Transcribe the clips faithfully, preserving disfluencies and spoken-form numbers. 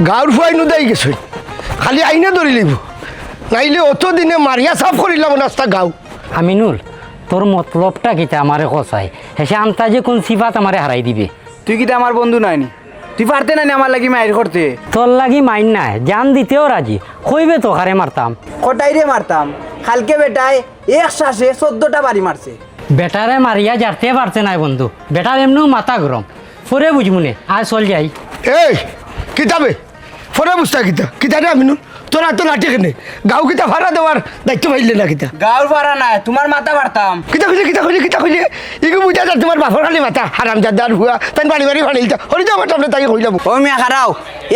গাঁওর ফুয়াইন উদাই গেছইন, খালি আইনে ধরি লইবো, নাইলে অত দিনে মারিয়া সাফ করিলাম রাস্তা গাঁও। আমিনুল, তোর মতলবটা কিতা আমারে ক চাই? হেষে আন্তাজে কুন সিফাত আমারে হারাই দিবে? তুই কিতা আমার বন্ধু নায়নি? তুই পারতে নায়নি আমার লাগি মাইর করতে? তোর লাগি মাইর নায়, জান দিতেও রাজি। কইবে তো কারে মারতাম। কটাইরে মারতাম, কালকে বেটায় এক শ্বাসে চৌদ্দটা বাড়ি মারছে। বেটারে মারিয়া জারতে পারতে নায় বন্ধু, বেটার এমনেউ মাথা গরম। পরে বুঝমুনে, আয় চল যাই। এই, কিতা বে? পরে বুঝতা কিতা? কিতা রে আমিনুল? তোরা তো লাঠি কেনে? গাঁও কিতা ফাড়া দেওয়ার দায়িত্ব পাইলে না কিতা? গাঁওর ফাড়া নায়, তুমার মাথা ফাড়তাম। কিতা কইলে, কিতা কইলে, কিতা কইলে? ইগু বুঝা যার তুমার বাপর খালি মাথা, হারামজাদার ফুয়া, তাইন বাড়ি বাড়ি ফাড়িলতা। হরি যাও, মাথা আমরা তাই কইলাম। ও মিয়া খাড়াও,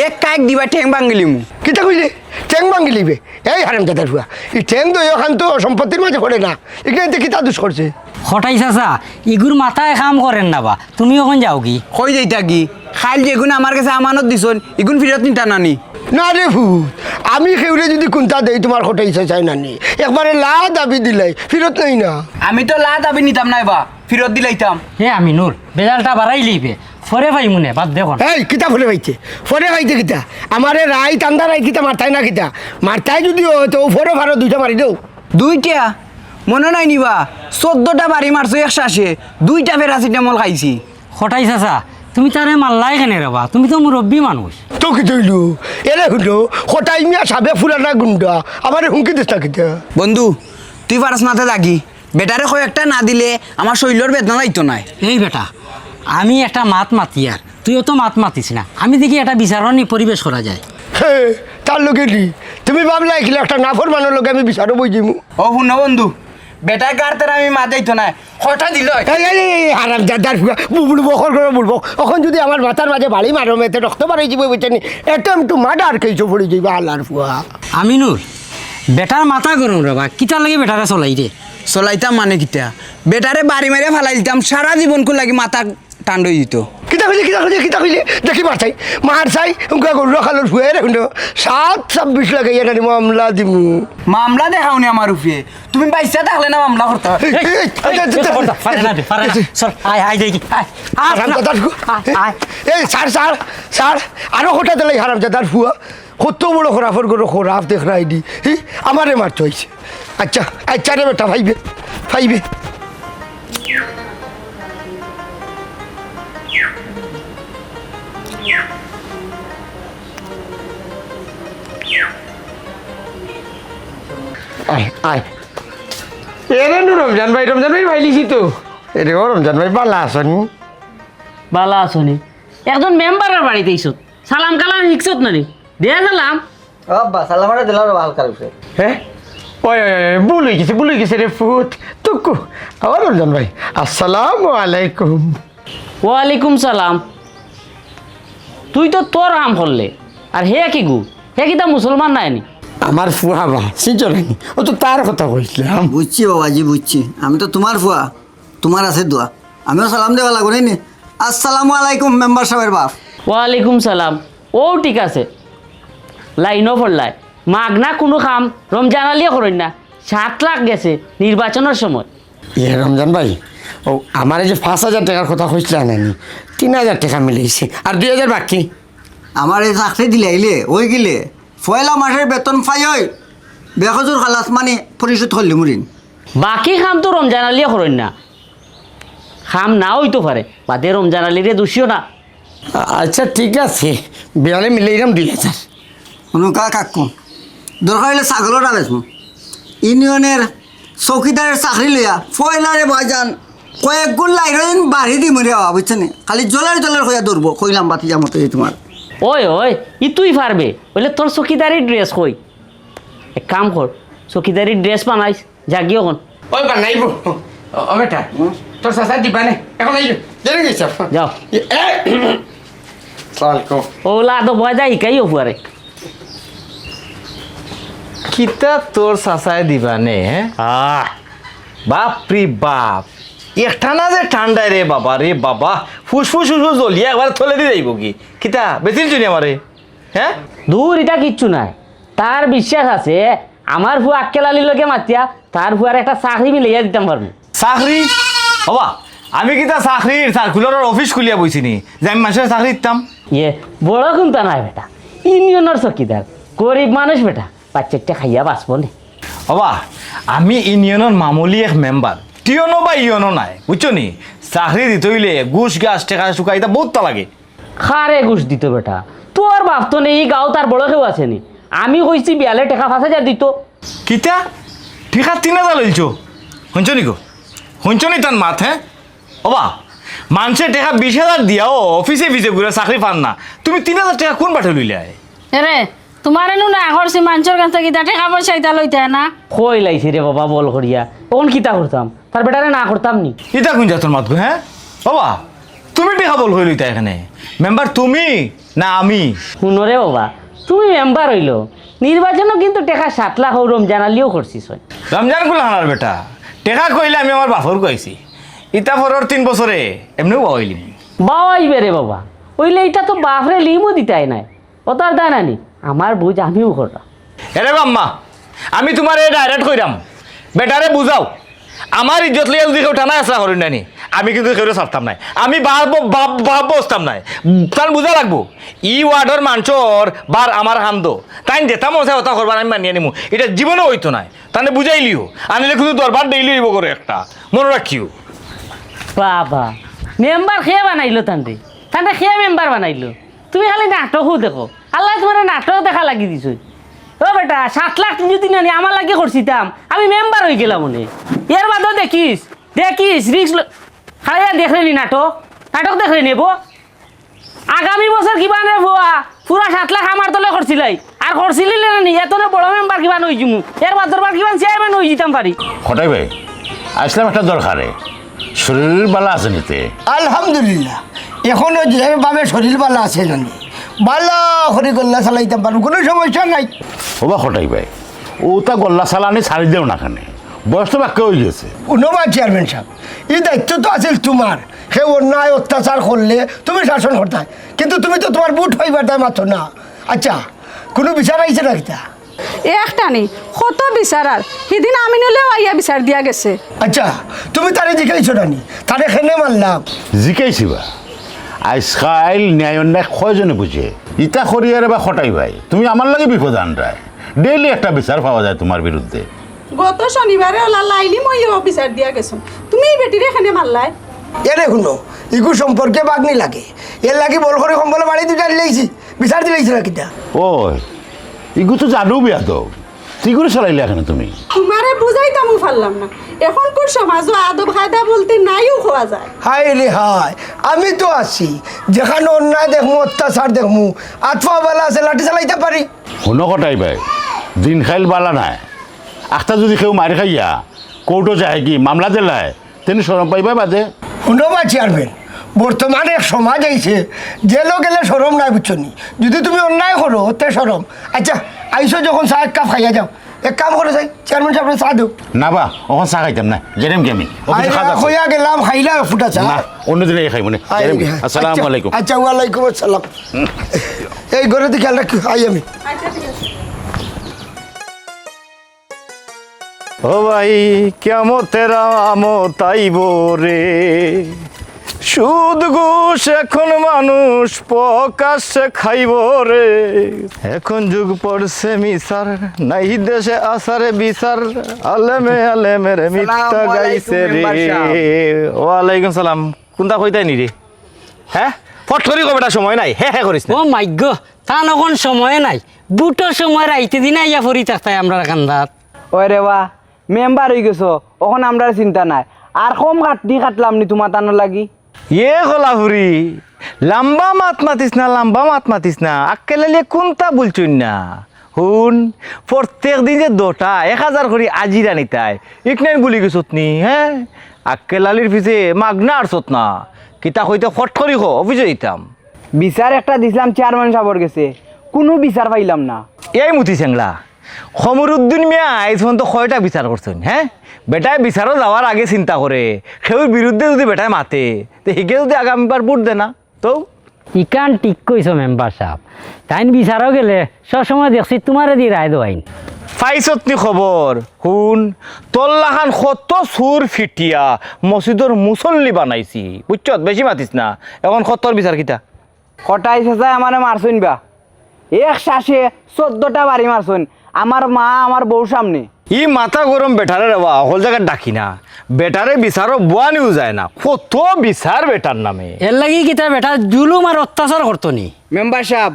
এক কাইক দিবা ঠেং ভাঙ্গিলিমু। কিতা কইলে? ঠেং ভাঙ্গিলিবে? এই হারামজাদার ফুয়া, ই ঠেং তো অখান তো সম্পত্তির মাঝে পড়ে না, ইখান কিতা দুষ করছে? কটাই চাচা, ইগুর মাথায় কাম করের না বা, তুমি অখন যাওগি। কই যাইতাগি? কাইল যেগুন আমার গেছে আমানত দিছইন, ইগুন ফিরত নিতা নানি? না রে ফুত, আমি কেউরে যুদি কুন্তা দেই তুমার কটাই চাচায় নানি, একবারে লা দাবি দিলাই, ফিরত নেই না। আমি তো লা দাবি নিতাম নায় বা, ফিরত দিলাইতাম। এ আমিনুল, বেজালটা বাড়াইলিবে, পরে পাইমুনে, বাদ দে অখন। এই, কিতা পরে পাইতে? পরে পাইতে কিতা? আমারে রাইত আন্দার রাইত কিতা মারতায় না কিতা? মারতায় যুদি অয়, তো পরে ফাড়ো দুইটা মারি দেও। দুইটা? মনো নায়নি বা, চৌদ্দটা বাড়ি মারছো এক শ্বাসে, দুইটা প্যারাসিটামল খাইছি। কটাই চাচা, তুমি তারে মারলায় কেনে রে বা? তুমি তো মুরব্বি মানুষ। তো কিতা অইলো? এরে হুনো, কটাই মিয়া সাবেক পুরানা গুন্ডা, আমারে হুমকি দিস না কিতা? বন্ধু, তুই পারস না তে যাগি। বেটারে কয়েকটা না দিলে আমার শরীলর বেদনা যাইতো নায়। এই বেটা, আমি একটা মাত মাতিয়ার, তুইও তো মাত মাতিস না। আমি দেখি একটা বিচারর নি পরিবেশ করা যায়। হে, তার লগে নি? তুমি ভাবলায় কিলা একটা নাফরমানর লগে আমি বিচারো বইযিমু? ও হুনো বন্ধু, বেটায় গাড় তারা আমি মাত দিতো নায়, কয়টা দিল? এই, এই, এই, এই, হারামজাদার ফুয়া, বুবুল বকর করে বলবো। অখন যুদি আমার মাথার মাঝে বাড়ি মারো, মেতে রক্ত বাড়াই দিব, বুঝছনি? Attempt to murder case-ও পড়ি যাইবা, হালার ফুয়া। আমিনুল, বেটার মাথা গরম রে বা, কিতার লাগি বেটারে চলাইরে? চলাইতাম মানে কিতা? বেটারে বাড়ি মারিয়া ফালাই দিতাম, সারা জীবনকুর লাগি মাথা ঠান্ডা অই দিত। কিতা কইলে, কিতা কইলে, কিতা কইলে? দেখি মার চাই, মার চাই, উনকা গরু রাখালর ফুয়া রে হুনো। সাত ছাব্বিশ লাগাইয়া নানি মামলা দিমু। মামলা দেখাওনি আমার উপরে। তুমি বাইচ্চা থাকলে না মামলা করতা। এই, এই, এই, এই, এই, এই, এই, ফারে না দে, ফারে না। এই, এই, সর, আয়, আয়, দেখি, আয়, আয়, হারামজাদার ফু-, আয়, আয়। এই, স্যার, স্যার, স্যার, আরো কটা দিলাই হারামজাদার ফুয়া। কত বড় খরাফর ঘরো খরাফ দেখরায়নি। হি, আমারে মারতো আইছে। আচ্ছা, আচ্ছা রে বেটা, ফাইবে, ফাইবে। আয়, আয়। এরে নু রমজান ভাই, রমজান ভাই, ফাইলিছি তো। এরে ও রমজান ভাই, বালা আছনি? বালা আছনি? একজন মেম্বারর বাড়িত আইছত, সালাম কালাম হিকছত না নি? দে সালাম। ও আব্বা, সালাম আরে দিলাম রে হালকার উপরে। হ্যাঁ? ওই, ওই, ওই, ভুল অই গেছে, ভুল অই গেছে রে ফুত। তুকু, আবার রমজান ভাই, আসসালামু আলাইকুম। ওয়ালাইকুম সালাম। তুই তো তোর কাম করলে, আর হে কিগু? হে কিতা মুসলমান নায়নি? আমার ফুয়া বা, চিনছো নানি? ও তো তার কথা কইছিলাম। বুঝছি বাবাজি, বুঝছি। আমি তো তুমার ফুয়া, তুমার আছে দোয়া। আমিও সালাম দেওয়া লাগবো নায়নি? আসসালামু আলাইকুম মেম্বার সাবর বাপ। ওয়ালাইকুম সালাম। ও ঠিক আছে, লাইনও পড়লায়। মাগনা কুনু কাম রমজান আলীয়ে করইন না। সাত লাখ গেছে নির্বাচনর সময়। ইয়ে রমজান ভাই, ও আমারে যে পাঁচ হাজার টেকার কথা কইছিলা নানি, তিন হাজার টেকা মিলাইছি, আর দুই হাজার বাকি। আমারে চাকরি দিলাইলে, অই গেলে, পয়লা মাসর বেতন পাইয়াউ বেকসুর খালাস মানি পরিশোধ করলিমু ঋণ। বাকি কাম তো রমজান আলীয়ে করইন না, কাম না অইতো পারে, বাদে রমজান আলীরে দুষিও না। আ-, আচ্ছা, ঠিক আছে, বিয়ালে মিলাইরাম দুই হাজার। হুনো কা কাকু, দরকার অইলে ছাগলর বেচমু। ইউনিয়নর চৌকিদারর চাকরি লইয়া পয়লারে ভাইজান কয়েক গুণ লাইরইন বাড়ি দিমু রে বাবা, বুঝছো নি? খালি জলার জলার কইয়া দৌড়বো, কইলাম বাতিজা মতো এই তুমার। ওই, ওই, ই তুই পারবে, অইলে তোর চৌকিদারির ড্রেস কই? এক কাম কর, চৌকিদারির ড্রেস বানাইস, যাগি অখন। ওই বানাইবো। ও, ও বেটা, হুম? তোর চাচা দিবা নে। এখন আইও। দেরি হইছে। যাও। এ, এ। সালাম আলাইকুম। ওলা তো বয় যায়, ইকাইও ফুয়ারে। কিতা তোর চাচায় দিবা নে, হ্যাঁ? আহ। বাপ রে বাপ। একটানা যে ঠান্ডায় রে বাবা, রে বাবা। ফুসফুস ফুসফুস জ্বলিয়া একবারে তলেদি যাইবো কি? কিতা, বেচিলছনি আমারে? হ্যাঁ? দূর, ইটা কিচ্ছু নায়। তার বিশ্বাস আছে, আমার ফুয়া আক্কেল আলীর লগে মাতিয়া তার ফুয়ার একটা চাকরি মিলাইয়া দিতাম পারমু। চাকরি? বাবা, আমি কিতা চাকরির সার্কুলারর অফিস খুলিয়া বইছি নি যে আমি মানষরে চাকরি দিতাম? ইয়ে, বড় কুন্তা নায় বেটা, ইউনিয়নর চকিদার, গরিব মানুষ বেটা, বাচ্চাটা খাইয়া বাঁচবো নে। ওবা, আমি ইউনিয়নর মামুলি এক মেম্বার, টিয়নো বা ইয়নো নাই, বুঝছো নি? চাকরি দিতে অইলে ঘুষ, ঘাস, টেকা, চুকা, ইতা বউততা লাগে। কারে ঘুষ দিতো বেটা? তোর বাপ তো নেই, ই গাঁওত আর বড় কেউ আছে নি। আমি কইছি বিয়ালে টেকা পাঁচ হাজার দিতো। কিতা? টেকা তিন হাজার লইছো? হুনছো নি গো? হুনছো নি তান মাত, হে? ওবা, মানষে টেকা বিশ হাজার দিয়াও অফিসে ফিসে ঘুরে চাকরি পার না, তুমি তিন হাজার টেকা কুন বাটে লইলায়? এরে, তুমারে নু না করছি মানষর গেছ থাকি কিতা টেকা পয়সা ইতা লইতায় না? কই লাইছি রে বাবা বল করিয়া, অখন কিতা করতাম? তার বেটারে না করতাম নি। ইতা কুন জাতর মাত গো, হে? ওবা, তুমি টেকা বল করি লইতায় কেনে? মেম্বার তুমি না আমি? হুনো রে বাবা, তুমি মেম্বার অইলায়, নির্বাচনো কিন্তু টেকা সাত লাখ অউ রমজান আলীও করছিস। রমজান কুলাঙ্গারর বেটা, টেকা কইলে আমি আমার বাফর কইছি, ইতা পরর তিন বছরে এমনেউ বাওয়াইলিমু। বাওয়াইবে রে বাবা, অইলে ইতা তো বাফরে লিমু দিতায় নায়। অতার দায় নানি, আমার বুঝ আমিউ কররাম। এরে গো আম্মা, আমি তুমারে direct কইরাম, বেটারে বুঝাও। আমার ইজ্জত লইয়া যুদি কেউ টানা হেচড়া করইন নানি, আমি কিন্তু কেউরে ছাড়তাম নায়। আমি বাপ, বাপ, বাপ বসতাম নায়। তান বুঝা লাগবো, ই ওয়ার্ডর মানষর বার আমার কান্দো। তাইন যেতা মন চায় অতা করবা, আমি মানিয়া নিমু। ইটা জীবনেও অইতো নায়। তানে বুঝাইলিও, আনিলে কিন্তু দরবার ডেইলি অইবো করে একটা। মনো রাখিও। বাবা, মেম্বার কে বানাইলো তানরে? তানরে কে মেম্বার বানাইলো? তুমি খালি নাটকউ দেখো। আল্লায় তুমারে নাটক দেখা লাগি দিছইন। ও বেটা, সাত লাখ তুমি যুদি নানি আমার লাগি করছিতাম, আমি মেম্বার অইগেলাম অনে। এর বাদেও দেখিস, দেখিস, risk ল-, খালি আর দেখরে নি নাটক, নাটক দেখরে নি বো। আগামী বছর কিবা নে বুয়া, পুরা সাত লাখ আমার তলে করছিলাই। আর করছিলি না নি, এতনে বড় মেম্বার কিবা নই যিমু। এর বাদর বার কিবা চেয়ারম্যান অই যিতাম পারি। কটাই ভাই, আইছলাম একটা দরকারে। শরীর বালা আছে নি তে? আলহামদুলিল্লাহ, অখনো যেভাবে শরীর বালা আছে জানি। বালা করি গল্লা চালাইতাম পারমু, কুনু সমস্যা নাই। ওবা কটাই ভাই, অতা গল্লা চালানি ছাড়ি দেও না কেনে, বয়স তো বাক্কা অইগেছে। হুনো বা চেয়ারম্যান সাব, ই দায়িত্ব তো আছিল তুমার। কেউ অন্যায় অত্যাচার করলে তুমি শাসন করতায়, কিন্তু তুমি তো তুমার ভোট পাইবার দায় মাতো না। আচ্ছা, কুনু বিচার আইছে না কিতা? একটা নি, কত বিচার আর। হিদিন আমিনুলেও আইয়া বিচার দিয়া গেছে। আচ্ছা, তুমি তারে জিকাইছো না নি? তারে কেনে মারলাম? জিকাইছি বা। আইজকাইল ন্যায় অন্যায় কয়জনে বুঝে? ইতা করিয়ারে বা কটাই ভাই, তুমি আমার লাগি বিপদ আনরায়। ডেইলি একটা বিচার পাওয়া যায় তুমার বিরুদ্ধে। গত শনিবারে অলা লাইলি মইও বিচার দিয়া গেছো, তুমি ই বেটিরে কেনে মারলায়? এরে হুনো, ইগু সম্পর্কে বাগনি লাগে, এর লাগি বল করি কম্বলো বাড়ি দুইটা দিলাইছি, বিচার দিলাইছি না কিতা? ওই, ইগু তো জানো বেয়াদব, তে ইগুরে চালাইলায় কেনে তুমি? তুমারে বুঝাইতামও পারলাম না, অখনকুর সমাজো আদব কায়দা বলতে নাইও কওয়া যায়। হায় রে হায়, আমি তো আছি, যেখানো অন্যায় দেখমু, অত্যাচার দেখমু, আত পাও বালা আছে, লাঠি চালাইতাম পারি। হুনো কটাই ভাই, দিনকাইল বালা নায়। আখতা যুদি কেউ মাইর খাইয়া কোর্টো যায় কি মামলা দিলায়, তেনে শরম পাইবা বাদে। হুনো বা চেয়ারম্যান, বর্তমানে এক সমাজ আইছে, জেলো গেলে শরম নাই, বুঝছো নি? যুদি তুমি অন্যায় করো, তে শরম। আচ্ছা, আইছো যখন, চা এক কাপ খাইয়া যাও। এক কাম করো চাই, চেয়ারম্যান সাবরে চা দেও। না বা, অখন চা খাইতাম না, যাইরাম গি আমি। অফিসে আইরা খাওয়া দাওয়া করি। কইয়া গেলাম, খাইলা ফুটা চা। না, অন্য দিন আইয়া খাইমু নে। আই যাইরাম গি। রে, আসসালামু আচ্ছা, আলাইকুম। আচ্ছা, ওয়ালাইকুম আসসালাম। এই ঘরে তো খেয়াল রাখিও, আই আমি। আচ্ছা, ঠিক আছে। ও ভাই, কিয়ামতের আলামত আইবো রে, সুদ ঘুষ এখন মানুষ প্রকাশ্যে খাইবো রে। এখন যুগ পড়ছে মিছার, নাই দেশে আসারে বিচার, আলেমে আলেমের মিথ্যা আসসালামু আলাইকুম, গাইছে রে। Member sub. ওয়ালাইকুম সালাম। কুনতা কইতায় নি রে? হে? ফট করি ক বেটা, সময় নাই, হে হে করিস না। ও মাইগো, তান অখন সময় নাই, ভুটর সময় রাইতে দিনে আইয়া পড়ি থাকতায় আমরার কান্দাত। ওরে বা, মেম্বার অইগেছো, অখন আমরার চিন্তা নাই। আর কম খাটনি খাটলাম নি তুমার তানোর লাগি? এ কলাফুরি, লাম্বা মাত মাতিস না, লাম্বা মাত মাতিস না। আক্কেল আলীয়ে কুনতা বুলছইন না? হুন, প্রত্যেক দিন যে দুটা, এক হাজার করি আজিরা নিতায়, ইকনাইন ভুলি গেছত নি, হে? আক্কেল আলীর পিছে মাগনা আরছত না। কিতা কইতে ফট করি ক, অফিসে যাইতাম। বিচার একটা দিছলাম চেয়ারম্যান সাবর গেছে, কুনু বিচার পাইলাম না। এই মুতি চেংলা, কমরুদ্দিন মিয়া আইজ পর্যন্ত কয়টা বিচার করছইন, হে? বেটায় বিচারো যাওয়ার আগে চিন্তা করে, কেউর বিরুদ্ধে যুদি বেটায় মাতে, তে হিগে যুদি আগামীবার ভুট দেয় না, তো? ইখান ঠিক কইছো মেম্বার সাব, তাইন বিচারো গেলে সবসময় দেখছি তুমারে দি রায় দেওয়াইন। পাইছত নি খবর? হুন, তোর লাখান কত চুর ফিটিয়া মসজিদর মুসল্লি বানাইছি, বুঝছত? বেশি মাতিস না। অখন ক তোর বিচার কিতা? কটাই চাচায় আমারে মারছইন বা। এক শ্বাসে চৌদ্দটা বাড়ি মারছইন আমার মা, আমার বউর সামনে। ই মাথা গরম বেটারে রে বা, হকল জাগাত ডাকি না। বেটারে বিচারো বওয়ানিও যায় না। কত বিচার বেটার নামে। এরলাগি কিতা বেটা জুলুম আর অত্যাচার করতো নি? মেম্বার সাব,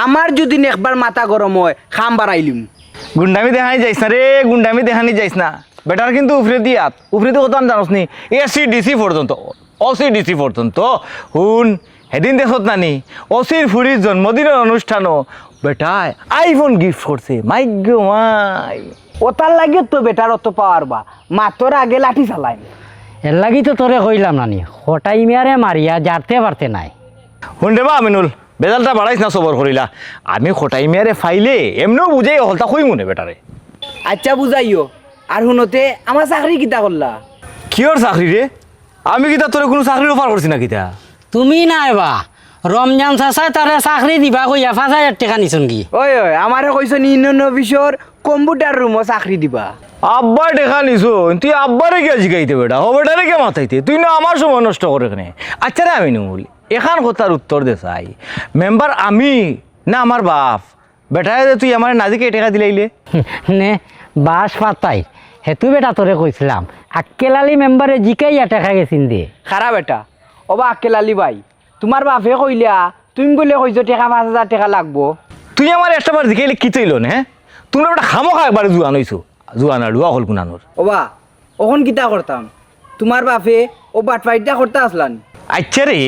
আমার যুদি একবার মাথা গরম অয়, কাম বাড়াইলিমু। গুন্ডামি দেখানি যাইস না রে, গুন্ডামি দেখানি যাইস না। বেটার কিন্তু উপরেদি আত, উপরেদি কত আন জানোস নি? এসি ডিসি পর্যন্ত, ওসি ডিসি পর্যন্ত। হুন, হেদিন দেখছত না নি? ওসির ফুরির জন্মদিনর অনুষ্ঠানো বেটায় iPhone gift করছে। মাই গো মাই। ওতার লাগিও তো বেটার অত পাওয়ার বা, মাতর আগে লাঠি চালাইন। এরলাগি তো তোরে কইলাম না নি, কটাই মিয়ারে মারিয়া জারতে পারতে নায়। হুন রে বা আমিনুল, বেজালটা বাড়াইস না সবর করিলা। আমি কটাই মিয়ারে পাইলে এমনেউ বুঝাই হকলতা কইমু নে বেটারে। আইচ্ছা বুঝাইও, আর হুনো তে আমার চাকরি কিতা করলা? কিওর চাকরি রে? আমি কিতা তোরে কুনু চাকরির offer করছি না কিতা? তুমি নায় বা, রমজান চাচায় তারে চাকরি দিবা কইয়া পাঁচ হাজার টেকা নিছইন গি। ওই ওই, আমারে কইছইন ইউনিয়ন অফিসর কম্পিউটার রুমো চাকরি দিবা। আব্বায় টেকা নিছইন, তুই আব্বারে কিয়া জিগাইতে বেটা? হউ বেটারে কিয়া মাতাইতে? তুই না আমার সময় নষ্ট করে কেনে? আইচ্ছা রে আমিনুল, এখান কথার উত্তর দে চাই। মেম্বার আমি না আমার বাফ? বেটায় যে তুই আমারে না জিগাইয়া টেকা দিলাইলে। নে, বাশ ফাতাই, হেতু বেটা তোরে কইছলাম, আক্কেল আলী মেম্বারে জিগাইয়া টেকা গেছিন দে। খারা বেটা, ওবা আক্কেল আলী ভাই, তুমার বাফে কইলা, তুমি বুলে কইছো টেকা পাঁচ হাজার টেকা লাগবো। তুই আমারে একটাবার জিগাইলে কিতা অইলো নে, হে? তুমরা বেটা খামোখা একবারে জুয়ান অইছো, জুয়ান আলুয়া হকল কুনানোর। ওবা, অখন কিতা করতাম? তুমার বাফে অউ বাটপারিটা করতা আছলা নি? আইচ্ছা রে,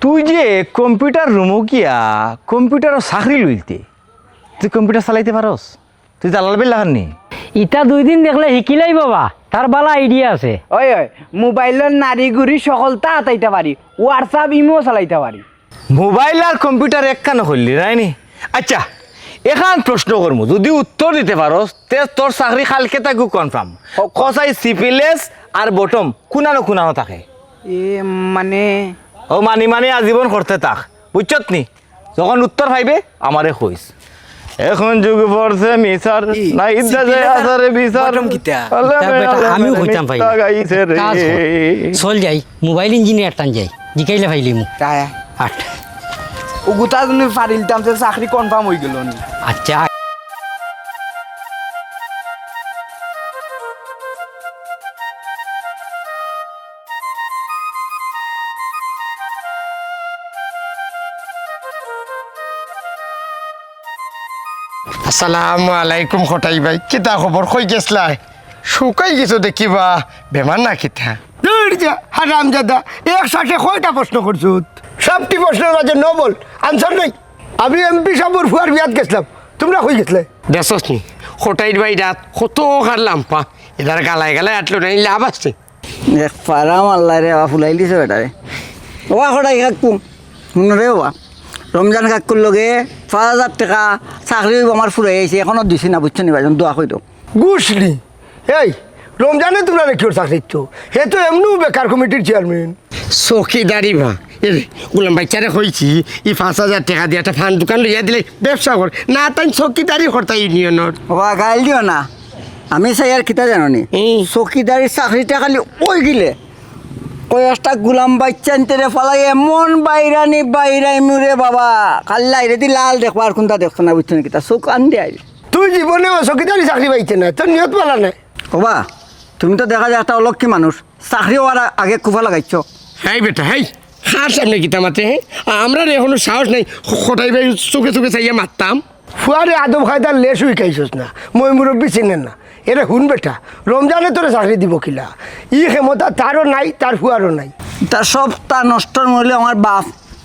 তুই যে কম্পিউটার রুমো গিয়া কম্পিউটারো চাকরি লইলতে, তুই কম্পিউটার চালাইতে পারস? তুই দালাল বেল্লা খান নি? ইতা দুই দিন দেখলে হিকিলাইবো বা, তার বালা আইডিয়া আছে। ওই ওই, মোবাইলর নাড়ি গুড়ি হকলতা আতাইতা পারি, WhatsApp ইমো চালাইতা পারি। মোবাইল আর কম্পিউটার একখানো করলি নায় নি? আইচ্ছা, এখান প্রশ্ন করমু, যুদি উত্তর দিতে পারস, তে তোর চাকরি কালকে থাকিউ কনফার্ম। হ, ক। কসাই সিপিলেস আর বটম কুনানো কুনানো থাকে? এ, মানে? ও মানি মানি আজীবন করতে থাক, বুঝছত নি? যখন উত্তর পাইবে, আমারে কইস। এখন যুগ পড়ছে মিছার, ই, না ইদ্দা যে সিপিলেস আর আসারে বিচার। বটম কিতা? আল্লাহ ইতা রে, বেটা, আল্লাহ আমিও রে, কইতাম পাই না। মিথ্যা গাইছে রে। কাজ কর। চল যাই, মোবাইল ইঞ্জিনিয়ার টান যাই। জিকাইলে পাইলিমু। কায়? আট। ও গুতা যদি পারিলতাম, তে চাকরি কনফার্ম অইগেলো নি। আচ্ছা। আসসালামু আলাইকুম কটাই ভাই, কিতা খবর? কই গেছলায়? শুকাই গেছো দেখি বা, বেমার না কিতা? দূর যা, হারামজাদা, এক শ্বাসে কয়টা প্রশ্ন করছত? সবটি প্রশ্নর মাঝে no বল, answer নাই। আমি এমপি সাবর ফুয়ার বিয়াত গেছলাম, তুমরা কই গেছলায়? দেখছস নি, কটাইর ভাই রাত কত কার লাম্পা, এদার গালায় গালায় আটলো নাই, লাভ আছে। এক পাড়া মারলায় রে, আবার ফুলাই দিছে বেটারে। ওবা কটাই কাকু, হুনো রে ওবা, রমজান কাকুর লগে পাঁচ হাজার টেকা চাকরি অইবো আমার ফুরাই আইছে, এখনো দিছি না, বুঝছো নি ভাইজান, দোয়া করি দেও। গুছলি, এই, রমজানে তুমরারে কিওর চাকরি দিতো? হে তো এমনেউ বেকার কমিটির চেয়ারম্যান। চকিদারি বা, এ রে, গুলাম বাইচ্চারে কইছি, ই পাঁচ হাজার টেকা দিয়া একটা পান দোকান লইয়া দিলে ব্যবসা কর। না, তাইন চকিদারি করতা ইউনিয়নর। ওবা, গাইল দিও না। আমি চাইয়ার কিতা জানো নি? হুম। চকিদারির চাকরিটা খালি অইগেলে কয়েকটা গুলাম বাইচ্চাইন্তরে ফালাই এমন বাইরানি বাইরাইমু রে বাবা, খালি লাইরেদি লাল দেখবা আর কুনতা দেখতো না, বুঝছো নি কিতা? চউখ আন দিয়া আইবে। তুই জীবনেও চকিদারি চাকরি পাইতে নায়, তোর নিয়ত ভালা নায়। ওবা, তুমি তো দেখা যায় একটা অলক্ষী মানুষ, চাকরি অওয়ার আগে কুফা লাগাইছো। হেই বেটা, হেই, কার সামনে কিতা মাতে, হে? আমরার এখনো সাহস নাই, কটাই ভাই চউখে চউখে চাইয়া মাততাম। ফুয়ারে আদব কায়দার লেশও হিকাইছস না, ময়-মুরব্বি চিনে না। এরে হুন বেটা, রমজানে তোরে চাকরি দিবো কিলা? ই ক্ষেমতা তারও নাই, তার ফুয়ারও নাই। তার সব তার নষ্টর মূল অইলো আমার বাফ।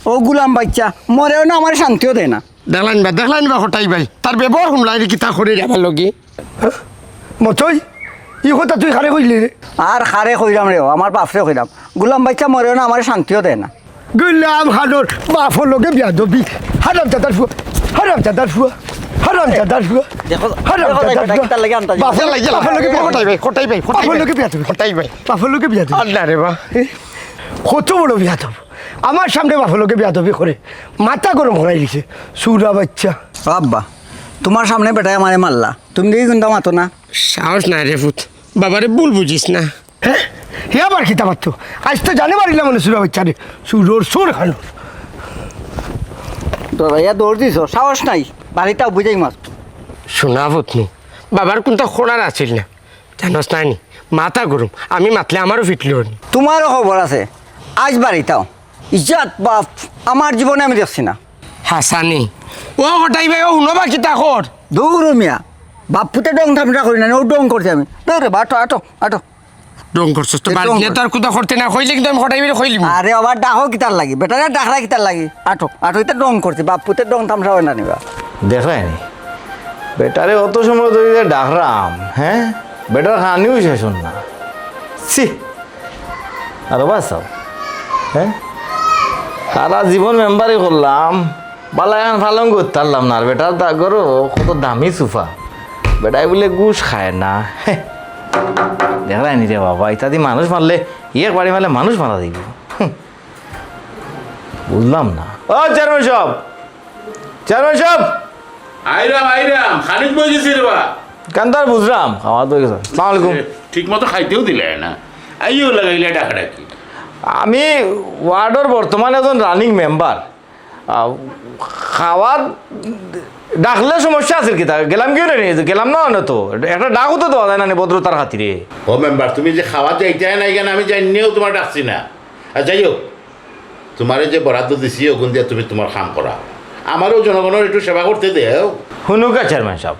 অউ গুলাম বাইচ্চা, মরেও না, আমারে শান্তিও দেয় না। দেখলাইন বা, দেখলাইন বা কটাই ভাই, তার ব্যবহার হুনলায়নি কিতা করের আমার লগে? মতই, ই কথা তুই কারে কইলি রে? আর কারে কইরাম রে, আমার বাফরে কইরাম। গুলাম বাইচ্চা মরেও না, আমারে শান্তিও দেয় না। গুলাম খানর বাফর লগে বেয়াদবি। হারামজাদার ফুয়া, হারামজাদার ফুয়া, হারামজাদার ফুয়া, দেখো, হারামজাদার দেখো, ফুয়া। কিতার লাগি আনতা বাফর, কিতার লাগি বাফর লগে কটাই ভাই, কটাই ভাই, কটাই বাফর ভাই, লগে বেয়াদবি। কটাই ভাই। বাফর লগে বেয়াদবি। আল্লাহ রে বা। কত বড় বেয়াদব। আমার সামনে বাফর লগে বেয়াদবি করে। মাথা গরম করাই দিছে। চুরা বাইচ্চা। আব্বা, তুমার সামনে বেটায় আমারে মারলা। তুমি দেখি কুনতা মাতো না? সাহস নাই রে পুত। বাবারে ভুল বুঝিস না। হে? হে আবার কিতা মাততো? আইজ তো জানে মারিলাম মনে চুরা বাইচ্চারে। চুরর চুর খানর। তো ভাইয়া দৌড় দিছো, সাহস নাই, বাড়িত আও বুঝাইমু। শোনা পুতনু, বাবার কুন্তা করার আছিল না, জানোস না নি? মাথা গরম, আমি মাতলে আমারও ফিটলি হনি। তোমারও খবর আছে, আইজ বাড়িত আও। ইজ্জত বাপ, আমার জীবনে আমি দেখছি না। হাসানি, ও কটাই ভাই, ও হুনো বা কিতা কর। দৌড় মিয়া, বাপ পুতে ডং তামশা করি না, ও ডং করছি আমি। দৌড় রে বা, আটো, আটো, আটো। ডং করছস তো, এ বাদ ডং দিয়া কর। তো আর কুদা করতে না, কইলে কিন্তু আমি কটাই বেরে কইলিমু। আরে বাবা, ডাকো কিতার লাগি? বেটারে ডাকরা কিতার লাগি? আটো, আটো, ইতা ডং করছে, বাপ পুতে ডং তামশা অয় না নি বা। দেখরায় নি? বেটারে অত সময় ধরি যে ডাকরাম, হ্যাঁ? বেটার কানেও শেষ অর না। ছি! আর বাঁচাও, হ্যাঁ? সারা জীবন মেম্বারি করলাম, বালা এখান পালন করতারলাম না। আর বেটার দা-, ঘরো কত দামি সোফা, বেটায় বুলে ঘুষ খায় না। দেখরায় নি রে বাবা, ইতা দি মানুষ মারলে, এক বাড়ি মারলে মানুষ মারা যাইবো। হুম। বুঝলাম না। ও চেয়ারম্যান সাব, চেয়ারম্যান সাব। আইরাম, আইরাম, খানিক বই গেছি রে বা। কান্দার বুঝলাম, খাওয়া তো গেছে। আসসালামু আলাইকুম। এ, ঠিক মতো খাইতেও দিলে না। আইও লাগাইলে ডাকাডাকি। আমি ওয়ার্ডর বর্তমানে একজন রানিং মেম্বার। আহ, খাওয়া ডাকলে সমস্যা আছে কিতা? গেলাম কিও রে? গেলাম না অনে তো। একটা ডাকও তো দেওয়া যায় না নি ভদ্রতার খাতিরে। ও মেম্বার, তুমি যে খাওয়া যাইতায় না, ইখান আমি জানিয়াও তোমার ডাকছি না। আর যাই হোক, তোমারে যে বরাদ্দ দিছি, ওগুন দিয়া তুমি তোমার কাম করা। আমারও জনগণর একটু সেবা করতে দেও। হুনুকা চেয়ারম্যান সাব,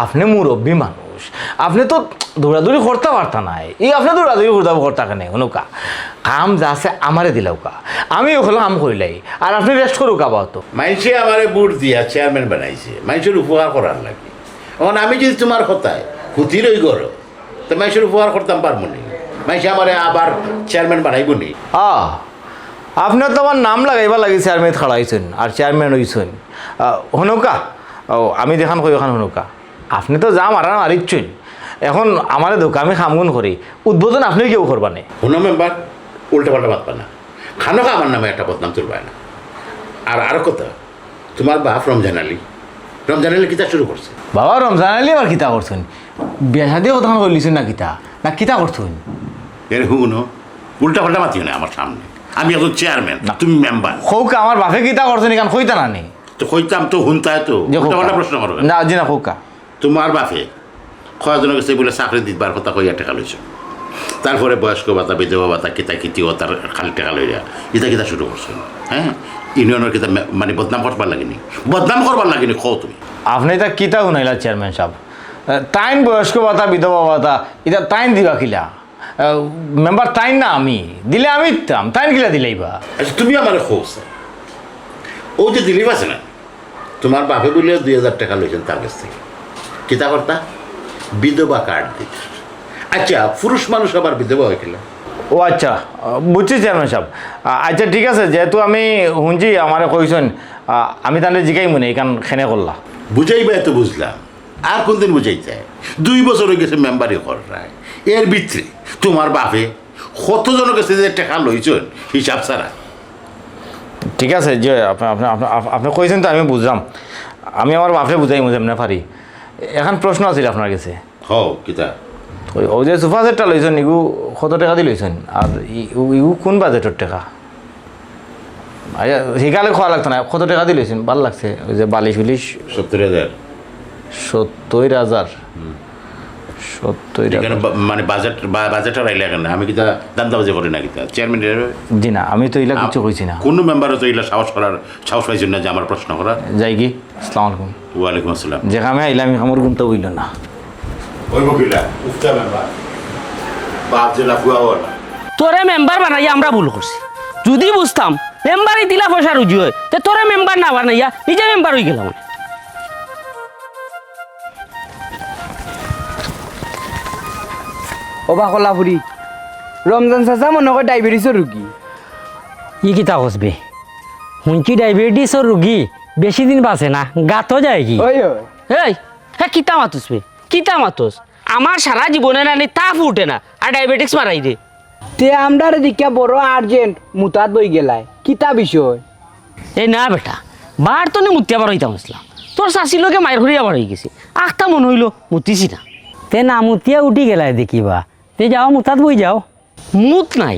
আপনে মুরব্বি মানুষ, আপনে তো দৌড়াদৌড়ি করতা পারতা নায়। ই আপনে দৌড়াদৌড়ি করতা, করতা কেনে? হুনুকা, কাম যা আছে আমারে দিলাউকা, আমি অকল কাম করিলাই, আর আপনে রেস্ট করুকা বাও তো। মাইনষে আমারে ভোট দিয়া চেয়ারম্যান বানাইছে, মাইনষর উপকার করার লাগি। এখন আমি যদি তোমার কথায় ক্ষতির অই গেলে, তো মাইনষর উপকার করতাম পারমু নি? মাইনষে আমারে আবার চেয়ারম্যান বানাইবো নি? আ, আপনে তো আমার নাম লাগাইবার লাগি চেয়ারম্যান খাড়াইছইন আর চেয়ারম্যান অইছইন। আ, হুনুকা, ও, আমি যেখান কই ওখান হুনুকা। আপনে তো যা মারার মারিচ্ছইন, এখন আমারে দেউকা, আমি কামগুন করি, উদ্বোধন আপনে কিও করবা নে। হুনো মেম্বার, উল্টাপাল্টা মাতবা না, খানোকা আমার নামে একটা বদনাম তুলবায় না। আর আরো কথা, তোমার বাপ রমজান আলী, রমজান আলী কিতা শুরু করছে? বাবা, রমজান আলী আবার কিতা করছইন? বিয়া শাদি কথা কইলিছইন না কিতা? না কিতা করছইন? এরে হুনো, উল্টাপাল্টা মাতিও না আমার সামনে। আমি একজন চেয়ারম্যান, না। তুমি মেম্বার। কউকা, আমার বাপে কিতা করছইন, ইখান কইতা না নি? তো কইতাম তো, হুনতায় তো। যে কউকা। উল্টাপাল্টা প্রশ্ন করো কেনে? না, জি না, কউকা। তোমার বাপে কয়জনর গেছে বুলে চাকরি দিবার কথা কইয়া টেকা লইছে। তারপরে বয়স্ক ভাতা, বিধবা ভাতা, কিতা কিতি, ও তার খালি টেকা লইয়া ইতা কিতা শুরু করছে, হ্যাঁ? ইউনিয়নর কিতা মে-, মানে বদনাম করবার লাগি নি? বদনাম করবার লাগি নি, কও তুমি। আপনে ইতা কিতা হুনাইলা চেয়ারম্যান সাব? আহ, তাইন বয়স্ক ভাতা, বিধবা ভাতা, ইতা তাইন দিবা কিলা? আহ, মেম্বার তাইন না আমি? দিলে আমি দিতাম, তাইন কিলা দিলাইবা? আচ্ছা, তুমি আমারে কও স্যার, ও যে দিলীপ আছে না, তোমার বাপে বুলে দুই হাজার টেকা লইছইন তার গেছ থাকি। কিতা করতা? বিধবা কার্ড দিতা। আচ্ছা, পুরুষ মানুষ আবার বিধবা অয় কিলা? ও আচ্ছা, আহ, বুঝছি চেয়ারম্যান সাব। আহ, আচ্ছা, ঠিক আছে, যেহেতু আমি হুনছি আমারে কইছইন, আহ, আমি তানরে জিগাইমু নে, ইখান কেনে করলা। বুঝাইবায় তো বুঝলাম, আর কুনদিন বুঝাইতায়? দুই বছর অই গেছে মেম্বারি কররায়, এর ভিতরে তোমার বাপে কতজনর গেছে যে টেকা লইছইন হিসাব ছাড়া। ঠিক আছে, জি, আপনে, আপনে, আপনে, আপ-, আপনে কইছইন তো আমি বুঝলাম। আমি আমার বাপরে বুঝাইমু যেমনে পারি। এখান প্রশ্ন আছিল আপনার গেছে। হও, কিতা? ওই, ওই যে সোফা সেটটা লইছইন, ইগু কত টেকা দি লইছইন? আর ই-, ইগু, ইগু কোন বাজেটর টেকা? আচ্ছা, হিকালে কওয়া লাগতো না, কত টেকা দি লইছইন? ভালা লাগছে, ওই যে বালিশ উলিশ। সত্তর হাজার। সত্তর হাজার। হুম। সত্তর হাজার। এখানে বা-, মানে বাজেট, বা-, বাজেট আর আইলে কেনে? আমি কিতা দান্দাবাজি করি না কিতা? চেয়ারম্যান হিসাবে জি না, আমি তো ইলা আম-, কিচ্ছু কইছি না। কোনো মেম্বারও তো ইলা সাহস করার, সাহস পাইছইন না যে আমার প্রশ্ন করার। যাইগি, আসসালামু আলাইকুম। ওয়ালাইকুম আসসালাম। যে কামে আইলাম, ই কামর গুণটা অইল না। ওই বকিলা, উফতা মেম্বার। বাপ যে লাফুয়া ওয়ালা। তোরে মেম্বার বানাইয়া আমরা ভুল করছি। যদি বুঝতাম মেম্বারি দিলা পয়সা রুজি অয়, তে তোরে মেম্বার না বানাইয়া নিজে মেম্বার অই গেলাম। ও বা কলাফুরি, রমজান চাচা মনো কয় ডায়াবেটিসর রুগী। ই কিতা কস বে? হুনছি ডায়াবেটিসর রুগী বেশি দিন বাঁচে না, গাতো যায়গি। ওই, ওই। এই, হে কিতা মাতস বে? কিতা মাতস? আমার সারা জীবনে নানি তাপ উঠে না, আর ডায়াবেটিস মারাই দে। তে আমরারে দেখিয়া বড় urgent মুতাত বই গেলায়, কিতা বিষয়? এই না বেটা, বার তো নি মুতিয়া বার অইতাম আছলাম, তোর চাচির লগে মাইর করিয়া বার অই গেছি, আখতা মনো অইলো মুতিছি না। তে না মুতিয়া উঠি গেলায় দেখিবা, তে যাও মুতাত বই যাও। মুত নাই,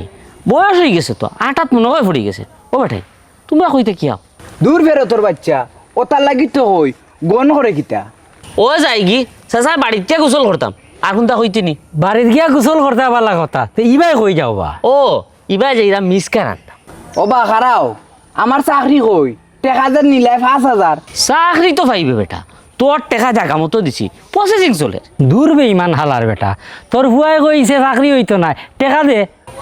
বয়স অই গেছে তো, আটাত মনো অয় পড়ি গেছে। ও বেটাইন, তুমরা কইতে কিয়া? দূর ফেরতর বাইচ্চা, অতার লাগি তো কই, গন করে কিতা? ও যাইগি, চাচা বাড়িত গিয়া গোসল করতাম, আর কুন্তা কইতে নি? বাড়িত গিয়া গোসল করতা বালা কথা, তে ইবায় কই যাও বা? ও, ইবায় যাইরাম মিসকা রান্দাত। ও বা খাড়াও, আমার চাকরি কই? টেকা যে নিলায় পাঁচ হাজার। চাকরি তো পাইবে বেটা, তোর টেকা জাগা মতো দিছি, প্রসেসিং চলের। দূর বেইমান হালার বেটা, তোর ফুয়ায় কইছে চাকরি অইতো নায়, টেকা দে।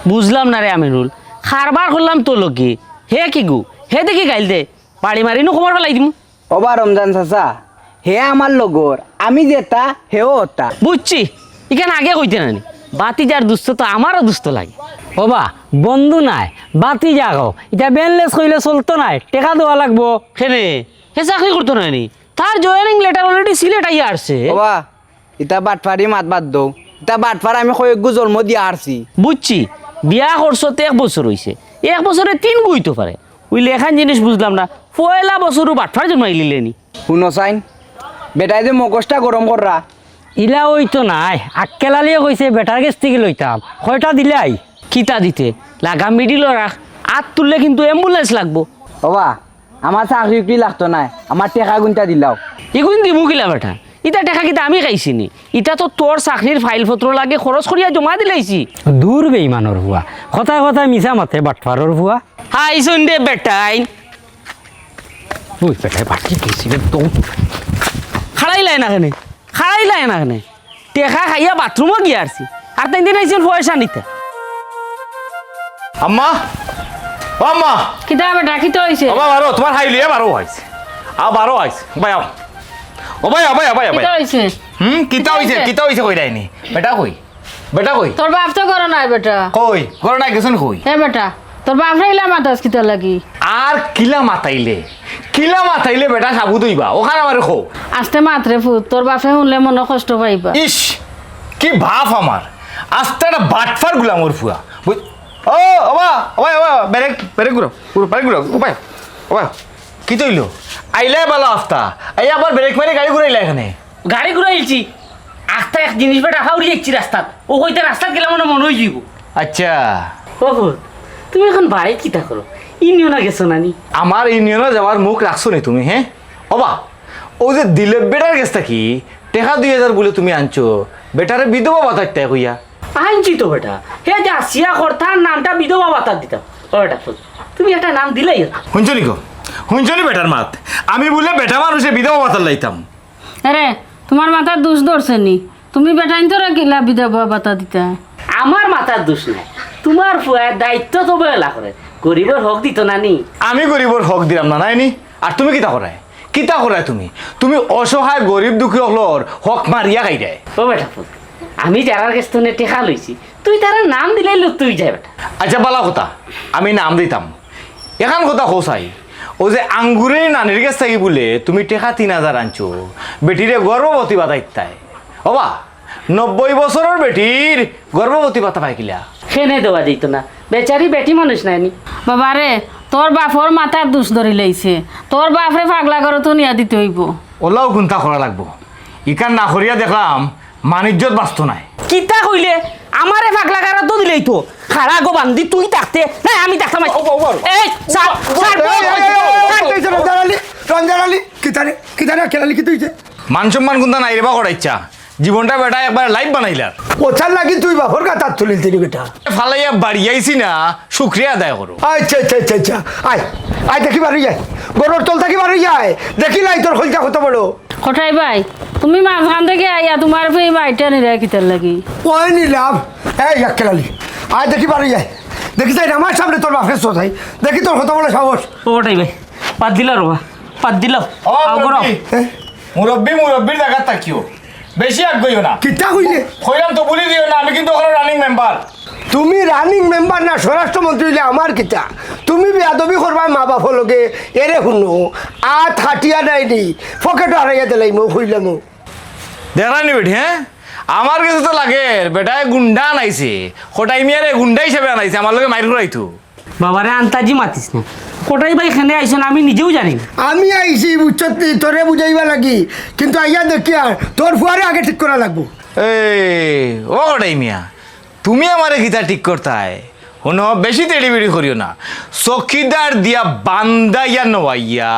বুঝলাম না রে আমিনুল, কারবার করলাম তো লগে, হে কিগু, হে দেখি গাইল দে, বাড়ি মারি নু খবর ফালাই দিমু। ও বা রমজান চাচা, হে আমার লগর, আমি যেতা, হেও অতা। বুঝছি, ইখান আগে কইতে নানি, ভাতিজার দুস্ত তো আমারও দুস্ত লাগে। ও বা, বন্ধু নায়, ভাতিজা কও, ইতা বেনলেস কইলে চলতো নায়, টেকা দেওয়া লাগবো। কেনে, হে চাকরি করতো নায় নি? তার জয়েনিং লেটার already সিলেট আইয়া আরছে। ও বা, ইতা বাটফারি মাত বাদ দেও। ইতা বাটফার আমি কয়েকগু জন্ম দিয়া আরছি। বুঝছি, বিয়া করছত এক বছর অইছে, এক বছরে তিন বউ অইতো পারে। অইলে এখান জিনিস বুঝলাম না, পয়লা বছরও বাটফার জন্মাইলিলে নি। হুনো চাইন, বেটায় যে মগজটা গরম কররা। ইলা অইতো নায়, আক্কেল আলীয়ে কইছে বেটার গেছ থাকি লইতাম, কয়টা দিলাই? কিতা দিতে? লাগা মিডিলও রাখ, আত তুললে কিন্তু অ্যাম্বুলেন্স লাগবো। ও বা, আমার চাকরি উকরি লাগতো নায়, আমার টেকা গুনতা দিলাও। ইগুন দিমু কিলা বেটা? ইতা টেকা কিতা আমি খাইছি নি? ইতা তো তোর চাকরির ফাইলপত্র লাগে খরচ করিয়া জমা দিলাইছি। দূর বেইমানর ফুয়া, কথায় কথায় মিছা মাতে বাটফারর ফুয়া। হাই শুন দে বেটাইন। ওই বেটায় বাটফারি কইছি রে, দৌড়। খাড়াইলায় না কেনে? খাড়াইলায় না কেনে? টেকা খাইয়া বাথরুমও গিয়া আরছি। আর তাইন দিন আইছেন পয়সা নিতে। আম্মা, ও আম্মা। কিতা বেটা, কিতা অইছে? ও বাবা, বারো, তোমার হাই লিয়া বারো আইছে। আ, বারো আইছে। ভাই, আও। ও ভাই, ও ভাই, ও ভাই, ও ভাই। কিতা অইছে? হুম, কিতা কিতা অইছে? অইছে? কিতা অইছে কইরায়নি? বেটা কই? বেটা কই? তোর বাপ তো ঘরো নাই বেটা। কই? ঘরো নাই, গেছইন কই? এ বেটা, তোর বাপরে ইলা মাতাস কিতার লাগি? আর কিলা মাতাইলে? কিলা মাতাইলে বেটা সাবুত অইবা? অখান আমারে কও। আস্তে মাত রে ফুত, তোর বাপে হুনলে মনো কষ্ট পাইবা। ইস, কি বাপ আমার। আস্তে একটা বাটফার গুলামর ফুয়া। বুঝ-, ও, ও বা, ও বা, ও বা, ব্রেক, ব্রেক ঘুরাও, ঘুরাও, ব্রেক ঘুরাও, ও বা, ও বা। কিতা অইলো? আইলায় বালা আস্তা, আইয়া আবার ব্রেক মারি গাড়ি ঘুরাইলা এখানে। গাড়ি ঘুরাইলছি, আস্তা এক জিনিস বেটা ফাউরি যাইছি রাস্তাত। ও কইতে রাস্তাত গেলে মনো মনো অইযিবো। আচ্ছা। ও ফুত, তুমি অখন বাড়িত কিতা করো? ইউনিয়নো গেছো না নি? আমার ইউনিয়নো যাওয়ার মুখ রাখছো নি তুমি, হে? ও বা, অউ যে দিলীপ বেটার গেছ থাকি টেকা দুই হাজার বুলে তুমি আনছো, বেটারে বিধবা ভাতা দিতায় কইয়া। আনছি তো বেটা, হে যে আসিয়া কর, তার নামটা বিধবা ভাতা দিতাম। ও বেটা ফুত, তুমি একটা নাম দিলাইও না। হুনছো নি গো? হুনছো নি বেটার মাত? আমি বুলে বেটা মানুষে বিধবা ভাতা লাইতাম। আরে, তোমার মাথার দুষ ধরছে নি? তুমি বেটাইন্তরে কিলা বিধবা ভাতা দিতায়? আমার মাথার দুষ নাই, তোমার ফুয়ায় দায়িত্বত অবহেলা করে, গরিবর হক দিতো না নি। আমি গরিবর হক দিরাম না, নায় নি? আর তুমি কিতা করায়? কিতা করায় তুমি? তুমি অসহায় গরিব দুঃখী অকলর হক মারিয়া খাইরায়। ও বেটা ফুত, আমি যারার গেছ থনে টেকা লইছি, তুই তারার নাম দিলাইলে তুই যায় বেটা। আচ্ছা, বালা কথা, আমি নাম দিতাম। এখান কথা কও চাই, অউ যে আঙ্গুরের নানির গেছ থাকি বুলে তুমি টেকা তিন হাজার আনছো, বেটিরে গর্ভবতী ভাতা দিতায়। ও বা, নব্বই বছরর বেটির গর্ভবতী ভাতা পায় কিলা? কেনে দেওয়া যাইতো না, বেচারি বেটি মানুষ নায় নি। বাবারে, তোর বাপর মাথার দুষ ধরিলাইছে, তোর বাপরে পাগলা ঘরো থনিয়া দিতে অইবো। অলাও কুন্তা করা লাগবো, ইখান না করিয়া দেখলাম মান ইজ্জত বাঁচতো নায়। কিতা কইলে? আমারে পাগলা ঘরো তো দিলাইতো। খাড়া গো বান্দি, তুই থাকতে না আমি থাকতাম। ও, ও, ও, ও। এই, স্যার, স্যার, এই, এই, এই, এই, এই, এই, এই, রমজান আলী, রমজান আলী, কিতা রে? কিতা রে, আক্কেল আলী, কিতা অইছে? মান সম্মান কুন্তা নাই রে বা, করাইচ্ছা। জীবনটা বেটা একবার লাইফ বানাইলার। অতার লাগি তুই বাপর গাত আত তুলিলতে নি বেটা? ফালাইয়া বাড়ি আইছি না, শুকরিয়া আদায় করো। আচ্ছা, আচ্ছা, আচ্ছা, আচ্ছা। আয়, আয় দেখি বারই আয়। ঘরর তল থাকি বারই আয়। দেখিলাই তোর কইলজা কত বড়। কটাই ভাই, তুমি মাঝখান থাকি আইয়া তোমার ফেই মাইটা নিরায় কিতার লাগি? ওই নিলাম। এই আক্কেল আলী, আয় দেখি বারই আয়। দেখি যাই আমার সামনে তোর বাপরে সোজাই। দেখি তোর কত বড় সাহস। ও কটাই ভাই, বাদ দিলাও রে বা, বাদ দিলাও। ও আও করো। মুরব্বি, হ্যাঁ? মুরব্বি, মুরব্বির জাগাত থাকিও। বেশি আগ গইও না। কিতা কইলে? কইলাম তো, বুলি দিও না, আমি কিন্তু অখন রানিং মেম্বার। তুমি রানিং মেম্বার না স্বরাষ্ট্রমন্ত্রী অইলে আমার কিতা? তুমি বেয়াদবি করবায় মা বাপর লগে, এরে হুনো, আত কাটিয়া নায় নি, পকেটো হারাইয়া দিলাইমু, কইলামু। দেখরায় নি বেটি, হ্যাঁ? আমার গেছে তো লাগের, বেটায় গুন্ডা আনাইছে, কটাই মিয়ারে গুন্ডা হিসাবে আনাইছে, আমার লগে মাইর করাইতো। বাবারে আন্তাজি মাতিস না। কটাই ভাই কেনে আইছইন আমি নিজেও জানি না। আমি আইছি বুঝছত নি, তোরে বুঝাইবার লাগি। কিন্তু আইয়া দেখিয়ার তোর ফুয়ারে আগে ঠিক করা লাগবো। এই, ও কটাই মিয়া, তুমি আমারে কিতা ঠিক করতায়? হুনো, বেশি তেড়িবিড়ি করিও না। চকিদার দিয়া বান্দাইয়া নওয়াইয়া,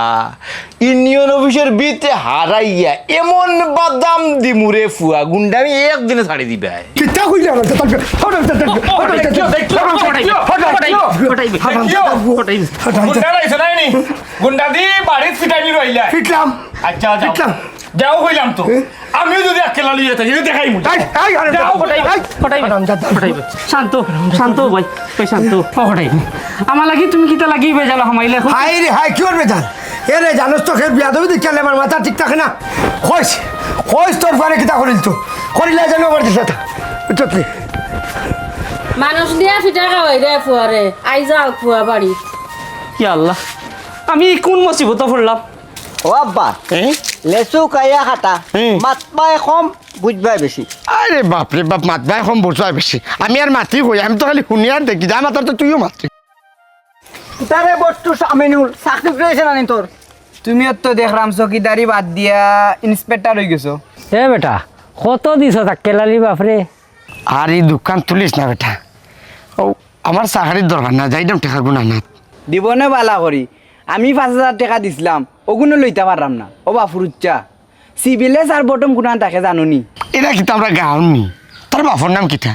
ইউনিয়ন অফিসর ভিতরে হারাইয়া, এমন বাদাম দিমুরে ফুয়া, গুন্ডা আমি একদিনে ছাড়ি দিবায়। কিতা কইলে আমার তো তার হঠাৎ তার হঠাৎ তার হঠাৎ তার হঠাৎ তার হঠাৎ তার গুন্ডা লাইছো না নি? গুন্ডা দি বাড়িত ফিটাইনি রইলা। ফিটলাম। আচ্ছা, যাও। ফিটলাম। যাও কইলাম তো। এ? আমিও যদি আক্কেল আলী হয়ে থাকি, দেখাই মুখ। এই, এই, আরে, যাও। এই, কটাই, এই, কটাই, হারামজাদা। কটাই। শান্ত, শান্ত ভাই, ভাই শান্ত। ও কটাই। আমার লাগি তুমি কিতা লাগি বেজাল হামাইলে এখন? হায় রে, হায়, কিওর বেজাল? এ রে, জানোস তো, খেয়ে বিয়াদবি দেখলে আমার মাথা ঠিক থাকে না। কইস, কইস তোর পরে কিতা করিল তো? করিলে যেন আমার দিশা তা। বুঝছত নি? মানুষ দিয়া ফিটা খাওয়াই রে ফুয়ারে। আই যাও ফুয়া বাড়ি। ইয়া আল্লাহ, আমি কোন মুসিবত পড়লাম? ও আব্বা, এ? লেচু কাইয়া খাটা, হুম। মাতবায় কম, বুঝবায় বেশি। আরে বাপ রে বাপ, মাতবায় কম, বুঝবায় বেশি। আমি আর মাতি কই, আমি তো খালি হুনি আর দেখি, যা মাতার তো তুইও মাতরে। তারে বট্টু আমিনুল, চাকরি পেয়েছে না নি তোর? তুমিও তো দেখলাম চকিদারি বাদ দিয়া ইন্সপেক্টর হয়ে গেছো। এ বেটা, কত দিছ আক্কেল আলী বাপরে? আর এই দুঃখান তুলিস না বেটা, ও আমার চাকরির দরকার না, যাইতাম টেকা গুনা না। দিব নে বালা করি, আমি পাঁচ হাজার টেকা দিছিলাম, ওগুলো লইতা পারলাম না। ও বাফুরুচ্চা, সিবিলেস আর বটম কুনান তাকে জানো নি? এরা কিতা আমরা গাঁওর নি? তার বাপর নাম কিতা?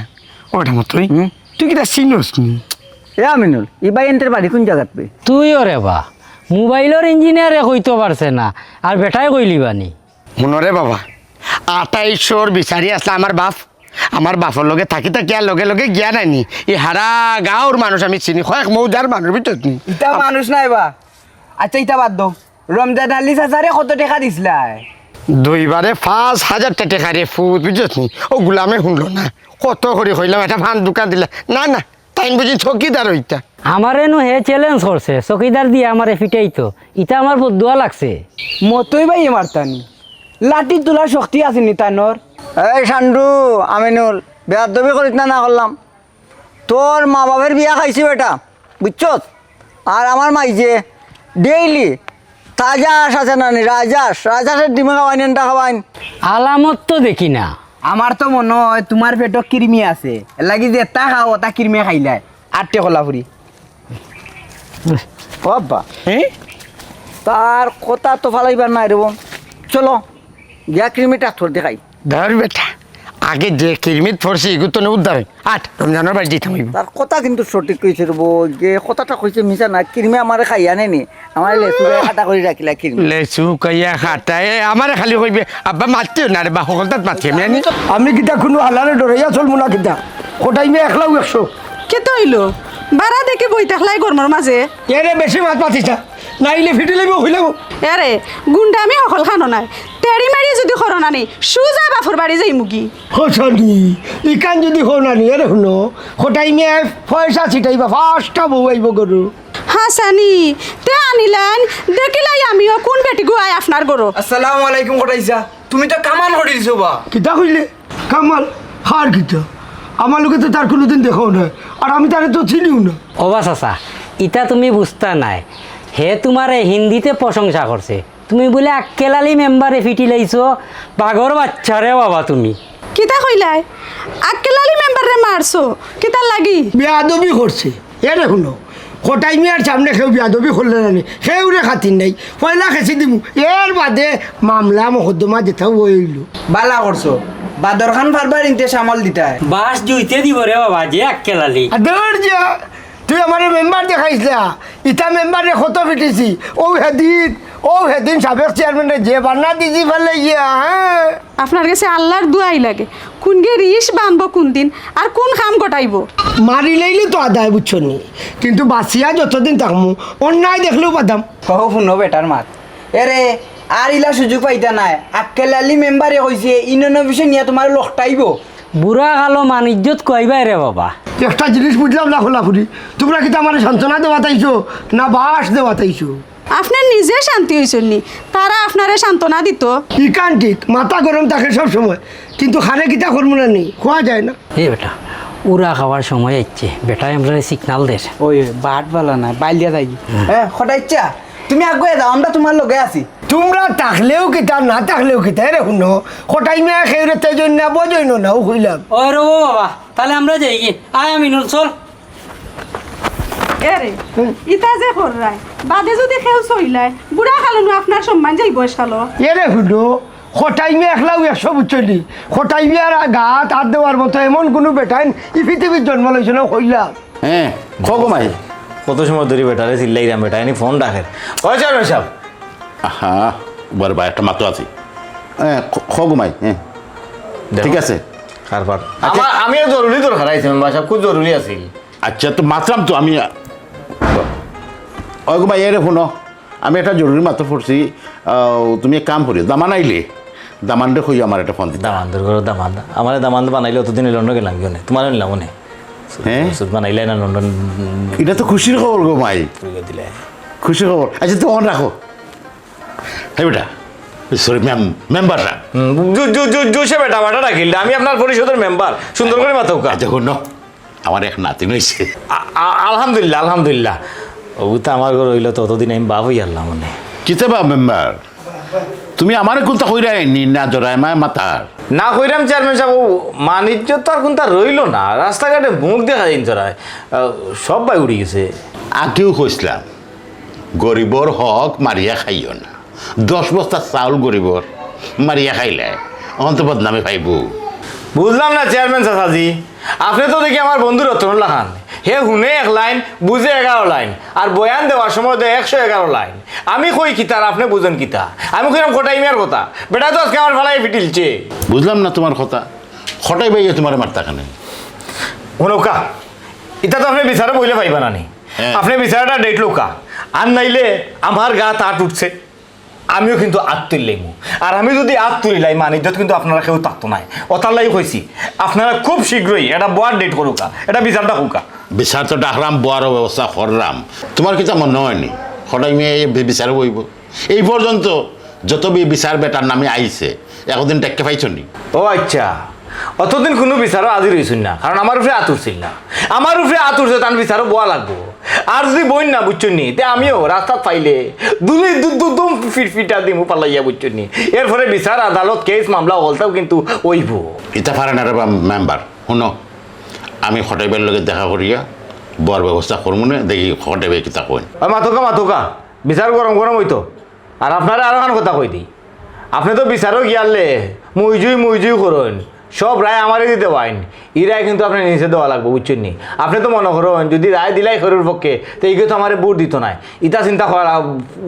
ওটা মতোই। হুম? তুই কিতা চিনোস নি? এ আমিনুল, ইবা এন্টের বাড়ি কোন জাগাত বে? তুইও রে বা, মোবাইলর ইঞ্জিনিয়ারে কইতো পারছে না, আর বেটায় কইলিবা নি? হুনো রে বাবা, আটাইশর বিচারি আসলে আমার বাপ, আমার বাপর লগে থাকি থাকি আর লগে লগে গিয়া নাইনি। এই হারা গাঁওর মানুষ আমি চিনি, কয়েক মৌজার মানুষ, বুঝছত নি? ইতা মানুষ নাই বা। আচ্ছা, ইতা বাদ দাও। রমজান আলী চাচারে কত টেকা দিছলায়? দুইবারে পাঁচ হাজার টেকা রে ফুত, বুঝছত নি? ও গুলামে শুনলো না। কত করি কইলাম, একটা পান দোকান দিলা। না, না, তাইন বুঝি চকিদার অইতা। আমারে নু হে চ্যালেঞ্জ করছে, চকিদার দিয়া আমারে ফিটাইতো। ইতা আমার বদদুয়া লাগছে। মতই ভাই এ মারতানি। লাঠি তোলার শক্তি আছে নি তানর? এই সান্ডু, আমিনুল, বেয়াদবি করিস না, না করলাম। তোর মা বাপের বিয়া খাইছি বেটা, বুঝছস? আর আমার মাইজে ডেইলি তাজা আস আছে না নি, রাজহাঁস, রাজহাঁসের ডিমে খাওয়াইন, এন্ডা খাওয়াইন। আলামত তো দেখি না। আমার তো মনে হয় তোমার পেটো কৃমি আছে, এর লাগি যেতা খাও ওতা কৃমি খাইলায়। আটে কলাফুরি। ও আব্বা, হ্যাঁ? তার কথা তো ফালাইবার নাই রে বোন। চলো, গিয়া কৃমি ডাক্তার দেখাই। ধর বেটা, আগে যে কৃমিত পড়ছি, ইগু তো উদ্ধার হই। আট, রমজানর বাড়ি যাইতাম হইব। তার কথা কিন্তু সঠিক কইছে রে বউ, যে কথাটা কইছে মিছা না, কৃমি আমারে খাইয়া নেনি, আমারে লেচু গায়ে কাটা করি রাখিলা কৃমি। লেচু গায়ে কাটা, এ, আমারে খালি কইবে, আব্বা মাতিও না রে বা, হকলতাত মাতি আমি আনি। আমি কিতা কুনু হালারে ডরাইয়া চলমু না কিতা? কটাই মিয়া একলাউ একশো। কিতা অইলো? বারা দেখি বই থাকলাই গরমর মাঝে। এরে বেশি মাত মাতিস না, নাইলে ফিটি লাইব, হইলাম। এরে, গুন্ডা আমি হকল খানো নাই। তেড়ি মেড়ি যদি করো না নি, সুজা বাফর বাড়ি যাইমুগি। হসানি, ইকান যদি হো না নি, এরে হুনো, কটাই মিয়া পয়সা ছিটাইবা, পাঁচটা বউ আইব গরু। হাসানি, তে আনিলাইন, দেখিলাই আমিও কোন বেটি গুয়াই আপনার গরু। আসসালামু আলাইকুম কটাইছা, তুমি তো কামান করি দিছো বা। কিতা কইলে? কামাল? হার কিতা? আমার লগে তো তার কোনোদিন দেখাও নাই, আর আমি তারে তো চিনিও না। ও বা চাচা, ইতা তুমি বুঝতা নায়, হে তোমারে হিন্দিতে প্রশংসা করছে। তুমি বুলে আক্কেল আলী মেম্বারে ফিটিলাইছো, বাঘর বাচ্চা রে বাবা তুমি। কিতা কইলায়? আক্কেল আলী মেম্বাররে মারছো? কিতার লাগি? বেয়াদবি করছে। এরে হুনো, কটাই মিয়ার সামনে কেউ বেয়াদবি করলে না নি, কেউরে খাতির নাই। পয়লা খেছি দিমু, এর বাদে মামলা মকদ্দমা যেতাউ অইলো। বালা করছো, বাদর খান ফারবার ইনতে সামাল দিতায়। বাস জুইতে দিব রে বাবা, যে আক্কেল আলী। আর দৌড় যা, তুই আমারে মেম্বার দেখাইছলা, ইতা মেম্বারে কত ফিটিছি। ও হেদিন, ও হেদিন সাবেক চেয়ারম্যানরে যে বান্না দিছি ফালে গিয়া, হ্যাঁ? আপনার গেছে আল্লার দুয়াই লাগে, কুনগের ইশ বানবো কুনদিন, আর কুন কাম ঘটাইবো? মারিলাইলে তো আদায়, বুঝছো নি? কিন্তু বাচিয়া যতদিন থাকমু, অন্যায় দেখলেও বাদাম। কও হুনো বেটার মাত। এরে, আর ইলা সুযোগ পাইতা নায়। আক্কেল আলী মেম্বারে কইছে, ইউনিয়ন অফিসে নিয়া তোমারে লকটাইবো। বুড়া কালো মান ইজ্জত কইবায় রে বাবা। একটা জিনিস বুঝলাম না খোলাখুলি, তোমরা কিতা আমারে সান্ত্বনা দেওয়াত আইছো না বাস দেওয়াত আইছো? আপনে নিজে শান্তি অইছইন নি, তারা আপনারে সান্ত্বনা দিতো। ইকান ঠিক, মাথা গরম থাকে সব সময়, কিন্তু খারে কিতা করমু না নি, খোয়া যায় না। এ বেটা, উড়া খাওয়ার সময় আইছে, বেটায় আমরারে সিগনাল দের। ওই, ওই, বাট বালা না, বাইলিয়া যাই। হ্যাঁ। এ, কটাইচ্ছা, তুমি আগুয়ে যাও, আমরা তোমার লগে আছি। তোমরা থাকলেও কিতা, না থাকলেও কিতা, এরে হুনো, কটাই মিয়া খেউরে তেজইন না, বজইন না, ও কইলাম। ওই রে ও বাবা, তাহলে আমরা যাই গি। আয় আমিনুল, চল। এরে, ইতা যে কররায়, বাদে যুদি কেউ চইলায়, বুড়া কালো নু আপনার সম্মান যাইবো শেষকালো। এরে হুনো, কটাই মিয়া একলাউ একশো বুঝছনি? কটাই মিয়ার গাত আত দেওয়ার মতো এমন কুনু বেটাইন ই পৃথিবীত জন্ম লইছে না কইলাম। হ্যাঁ, খগো মাই। কত সময় ধরি বেটারে চিল্লাইরাম, বেটায় নি ফোন রাখের। ওই চেয়ারম্যান সাব। হ্যাঁ, বড় ভাই, একটা মাতো আছি। হ্যাঁ, খ-, খগো মাই, হ্যাঁ। দেখো। ঠিক আছে। কারবার। আচ্ছা। আমার, আমিও জরুরি দরকার আইছি, মেম্বার সাব, খুব জরুরি আছিল। আচ্ছা, তো মাতরাম তো আমি। ওই গো ভাই, এরে হুনো, আমি একটা জরুরি মাতো পড়ছি। আহ, তুমি এক কাম করিও, দামান আইলে, দামানরে কইও আমার একটা ফোন দিতে। দামান্দর ঘরো দামান্দ, আমারে দামান্দ বানাইলে অতদিন লন্ডন গেলাম কেনে? তোমারে নিলাম মনে। হ্যাঁ? সুদ বানাইলে না লন্ডন। এটা তো খুশির খবর গো ভাই। তুই দিলে। খুশির খবর। আচ্ছা, তো অন রাখো। হ্যাঁ বেটা, সরি, মেম-, মেম্বার সাব। হুম, জু-, জু-, জু-, জুসে বেটা, বেটা ডাকিল। আমি আপনার পরিষদের মেম্বার। সুন্দর করে মাথা উকা। আচ্ছা, হুনো, আমার এক নাতিন হইছে। আ-, আ-, আলহামদুলিল্লাহ, আলহামদুলিল্লাহ। ও তো আমার ঘর হইলো তো অতদিন আমি বাপ হই আল্লাহ মনে। কিতা বা মেম্বার? তুমি আমারে কুনতা কইরায় নি না জরায় মায় মাতার? না কইরাম চেয়ারম্যান সাব, ও মান ইজ্জত তো আর কুনতা রইলো না। রাস্তাঘাটে মুখ দেখা দিন জরায়। আহ, সব ভাই উড়ি গেছে। আগেও কইছিলাম, গরিবর হক মারিয়া খাইও না। দশ বস্তা চাউল গরিবর মারিয়া খাইলে, অখন তো বদনামে পাইবো। বুঝলাম না চেয়ারম্যান চাচাজি, আপনে তো দেখি আমার বন্ধু রতনর লাখান। হে হুনে এক লাইন, বুঝে এগারো লাইন, আর বয়ান দেওয়ার সময় দেয় একশো এগারো লাইন। আমি কই কিতা আর আপনে বুঝেন কিতা? আমি কইরাম কটাই মিয়ার কথা, বেটা তো আজকে আমার ফালাই ফিটিলছে। বুঝলাম না তোমার কথা, কটাই ভাইয়ে তোমারে মারতা কেনে? হুনউক্কা, ইতা তো আপনে বিচারো বইলে পাইবা না নি। হ্যাঁ। আপনে বিচারটা ডেট লউক্কা, আর নাইলে আমার গাত আত উঠছে। আমিও কিন্তু আত তুলিলাইমু। আর আমি যুদি আত তুলিলাই, মান ইজ্জত কিন্তু আপনারা কেউ থাকতো নায়। অতার লাগি কইছি, আপনারা খুব শীঘ্রই এটা বওয়ার ডেট করউক্কা, এটা বিচারটা করউক্কা। বিচার তো ডাকরাম, বওয়ারও ব্যবস্থা কররাম। তোমার কিতা মনে অয়নি, কটাই মিয়া এই বি-, বিচারো বইবো? এই পর্যন্ত যত বি-, বিচার বেটার নামে আইছে, একদিন টেক্কা পাইছো নি? ও আচ্ছা, অতদিন কুনু বিচারো হাজির অইছইন না, কারণ আমার উপরে আত উঠছিল না। আমার উপরে আত উঠছে, তান বিচারো বওয়া লাগবো। আর যুদি বইন না, বুঝছইন নি, তে আমিও রাস্তাত পাইলে দুলি দু-, দু-, দুম ফিটফিটা দিমু পালাইয়া, বুঝছইন নি। এরপরে বিচার, আদালত, কেস, মামলা হকলতাও কিন্তু অইবো। ইতা পারে না রে বা মেম্বার, হুনো, আমি কটাই ভাইর লগে দেখা করিয়া বওয়ার ব্যবস্থা করমুনে, দেখি কটাই ভাইয়ে কিতা কইন। ওই মাতউক্কা, মাতউক্কা, বিচার গরম গরম অইতো। আর আপনারে আরোখান কথা কই দেই, আপনে তো বিচারো গিয়ালে মুইজুই মুইজুই করইন, সব রায় আমারে দি দেওয়াইন, ই রায় কিন্তু আপনে নিজে দেওয়া লাগবো, বুঝছইন নি? আপনে তো মনো করইন যুদি রায় দিলাই খেউরর পক্ষে, তে ইগু তো আমারে ভোট দিতো নায়। ইতা চিন্তা করা,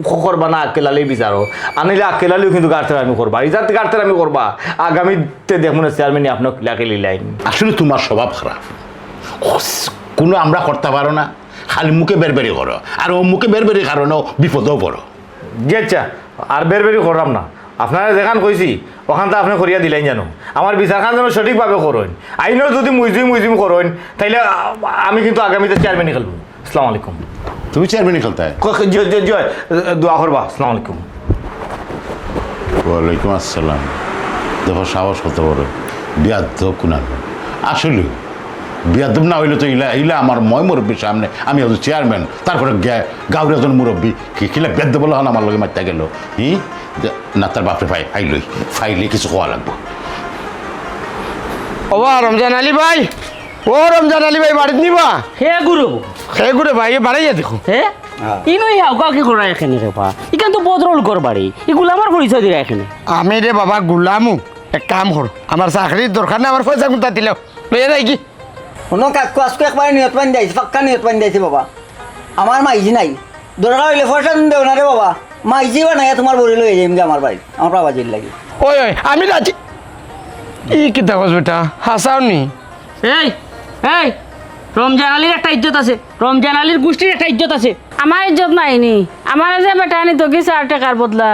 ক-, করবা না আক্কেল আলীর বিচারো। আর নাইলে আক্কেল আলীও কিন্তু গাড়তেরামি করবা, ইতা গাড়তেরামি করবা। আগামীতে দেখমুনে চেয়ারম্যানে আপনেও কিলা খেলিলাইন। আসলে তোমার স্বভাব খারাপ, কুনু আমরা করতা পারো না, খালি মুখে বেরবেরি করো, আর ও মুখে বেরবেরির কারণে বিপদেও পড়ো। জি আচ্ছা, আর বেরবেরি কররাম না। আপনারে যেখান কইছি, ওখানতা আপনে করিয়া দিলাইন জানো। আমার বিচারখান যেন সঠিকভাবে করইন। আইনর যুদি মুইজুই মুইজুই করইন, তাইলে আ-, আমি কিন্তু আগামীতে চেয়ারম্যানি খেলবো। আসসালামু আলাইকুম। তুমি চেয়ারম্যানি খেলতায়? ক-, ক-, জি, জি, জি, দোয়া করবা। আসসালামু আলাইকুম। ওয়ালাইকুম আসসালাম। দেখো সাহস কত বড়, বিয়াদ্দব কুনান। আসলে বিয়াদ্দব না অইলে তো ইলা, ইলা আমার ময় মুরব্বির সামনে আমি একজন চেয়ারম্যান, তারপরে গে-, গাউর একজন মুরব্বি, কি কিলা বেদ্য বলা হন আমার লগে মারতা গেল, হি? যে, না, তার বাপরে ফাই-, ফাইলই, ফাইলে কিছু কওয়া লাগবো। ওবা, রমজান আলী ভাই, ও রমজান আলী ভাই, বাড়িত নিবা? হে গুরু। হে গুরু ভাই, এ বাড়াইয়া দেখো। হে? হ্যাঁ। ইনো ই হাউকাউ কি করা এখানে রে বা? ইখান তো ভদ্রলোকর বাড়ি, ইগুলা আমার পরিচয় দিরা এখানে। আমি রে বাবা গুলামু, এক কাম করো, আমার চাকরির দরকার না, আমার পয়সা কুনতা দিলাও, লইয়া যাই কি? হুনো কাকু, আজকে একবারে নিয়ত বান্ধাইছি, পাক্কা নিয়ত বান্ধাইছি বাবা। আমার মাইজি নাই, দরকার অইলে পয়সা তুমি দেও না রে বাবা, মাইজি বানাইয়া তোমার বড়ি লইয়া যাইমু আমার বাড়ি, আমার বাবাজির লাগি। ওই, ওই, আমি রাজি। ই কিতা কস বেটা, হাছাও নি? এই, এই, রমজান আলীর একটা ইজ্জত আছে, রমজান আলীর গুষ্টির একটা ইজ্জত আছে। আমার ইজ্জত নাই নি? আমারে যে বেটায় নিতো গি চার টেকার বদলা।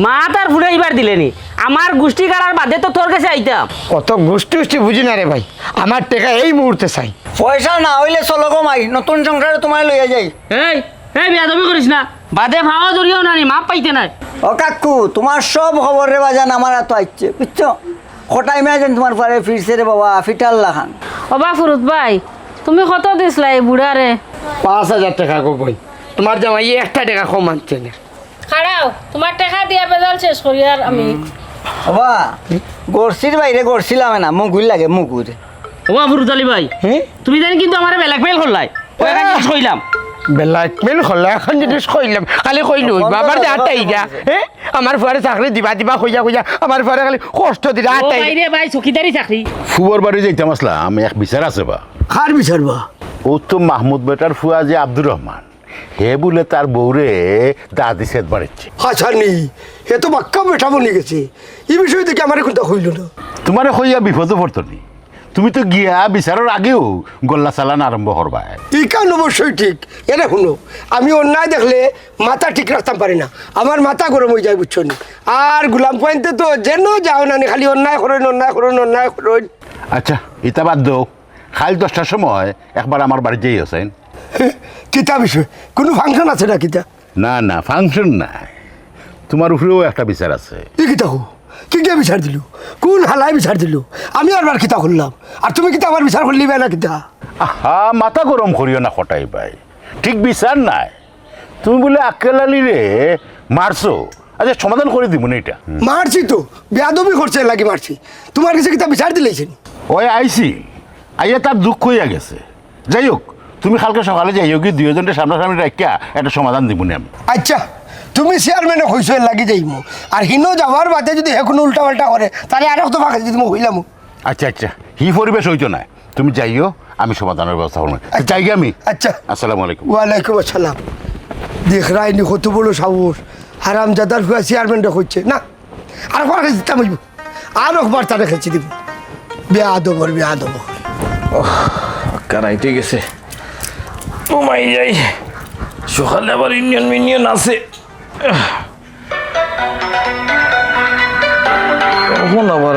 মা তার ফুলে ইবার দিলে নি। আমার গুষ্টি কাড়ার বাদে তো তোর গেছে আইতাম। অত গুষ্টি উষ্টি বুঝি না রে ভাই, আমার টেকা এই মুহূর্তে চাই। পয়সা না অইলে চলো গো মাই, নতুন সংসারে তোমারে লইয়া যাই। এই, এই বেয়াদবি করিস না, বাদে পাও ধরিও না নি, মাফ পাইতে নায়। ও কাকু, তোমার সব খবর রে বাজান আমার আতো আইছে, বুঝছো? কটাই মিয়া যেন তোমার পরে ফিরছে রে বাবা, ফিটার লাখান। ওবা ফুরুত ভাই, তুমি কত দিছলায় ই বুড়ারে? পাঁচ হাজার টেকা গো বইন, তোমার জামাইয়ে একটা টেকা কম আনছে না। খাড়াও, তোমার টেকা দিয়া বেজাল শেষ করিয়ার আমি। ওবা, গড়ছির বাইরে গড়ছিলাম না, মুগুর লাগে মুগুর। ওবা ফুরুত আলী ভাই, হ্যাঁ? তুমি জানি কিন্তু আমারে blackmail করলায়। ওই এখানে আহ! কইলাম। Blackmail করলা, অখন জিনিস কইলাম, খালি কইল, অখন তো বাবার যে দাদা আটাই যা, হ্যাঁ? আমার ফুয়ারে চাকরি দিবা, দিবা কইয়া কইয়া, আমার ফুয়ারে খালি কষ্ট দিরা, ও আটাই। ভাই রে ভাই, চকিদারি চাকরি। ফুয়ার বাড়ি যাইতাম আছলাম, এক বিচার আছে বা। কার বিচার বা? ও তো মাহমুদ বেটার ফুয়া যে আব্দুর রহমান, হে বুলে তার বউরে দাদি সেদ মারিছে। হাছানি, হে তো বাক্কা বেটা বনি গেছে। ই বিষয়ে দেখি আমারে কুন্তা কইল না। তুমারে কইয়া বিপদো পড়তো নি। তুমি তো গিয়া বিচারর আগেউ গল্লা চালান আরম্ভ করবায়। ইখান অবশ্যই ঠিক। এরে হুনো, আমি অন্যায় দেখলে মাথা ঠিক রাখতাম পারি না, আমার মাথা গরম অইযায়, বুঝছো নি? আর গুলাম পয়েন্টে তো যেন যাও না নি, খালি অন্যায় করইন, অন্যায় করইন, অন্যায় করইন। আচ্ছা, ইতা বাদ দেও, কাইল দশটার সময় একবার আমার বাড়িত যাইও চাইন। কিতা বিষয়? কুনু function আছে না কিতা? না, না, function নাই। তুমার উপরেও একটা বিচার আছে। ই কিতা কও? কিগিয়ে বিচার দিল? কুন হালায় বিচার দিল? আমি আরবার কিতা করলাম? আর তুমি কিতা আমার বিচার করিলিবায় না কিতা? আহা, মাথা গরম করিও না কটাই ভাই, ঠিক বিচার নাই। তুমি বুলে আক্কেল আলীরে মারছো, আচ্ছা সমাধান করি দিমু নে ইটা। মারছি তো, বেয়াদবি করছে এরলাগি মারছি। তুমার গেছে কিতা বিচার দিলাইছে নি? ওই আইছি, আইয়া তার দুখ কইয়া গেছে। যাই হোক, তুমি কালকে সকালে যাইওগি, দুইওজনরে সামনাসামনি রাখিয়া একটা সমাধান দিমু নে আমি। আচ্ছা, তুমি চেয়ারম্যানে কইছো এরলাগি যাইমু, আর হিনো যাওয়ার বাদে যদি হে কুনু উল্টাপাল্টা করে, তাইলে আরক দফা খাইছি তুমি কইলাম। আচ্ছা, আচ্ছা, হি পরিবেশ অইতো নায়, তুমি যাইও, আমি সমাধানর ব্যবস্থা করমু। আচ্ছা। যাইগি আমি। আচ্ছা। আসসালামু আলাইকুম। ওয়ালাইকুম আসসালাম। দেখরায়নি কত বড় সাহস, হারামজাদার ফুয়া চেয়ারম্যানরে কইছে। না, আরকবার খেছি দিতাম অইবো। আরকবার তারে খেছি দিমু। বেয়াদবর বেয়াদব। ওহ, কারাইতে গেছে। ঘুমাই যাই। সকালে আবার ইউনিয়ন মিউনিয়ন আছে। অখন আবার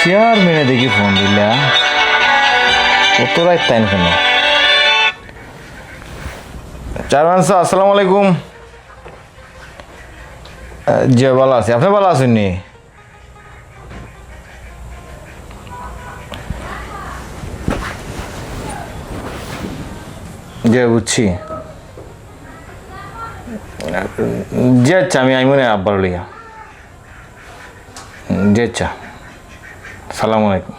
চেয়ারম্যানে দেখি ফোন দিলা। অত রাইত তাইন কেনে? চেয়ারম্যান সাব, আসসালামু আলাইকুম। আহ, জি, ভালা আছি। আপনে ভালা আছইন নি? জি, বুঝছি। জি, আচ্ছা, আমি আইমু নে আব্বারে লইয়া। জি, আচ্ছা। সালামু আলাইকুম।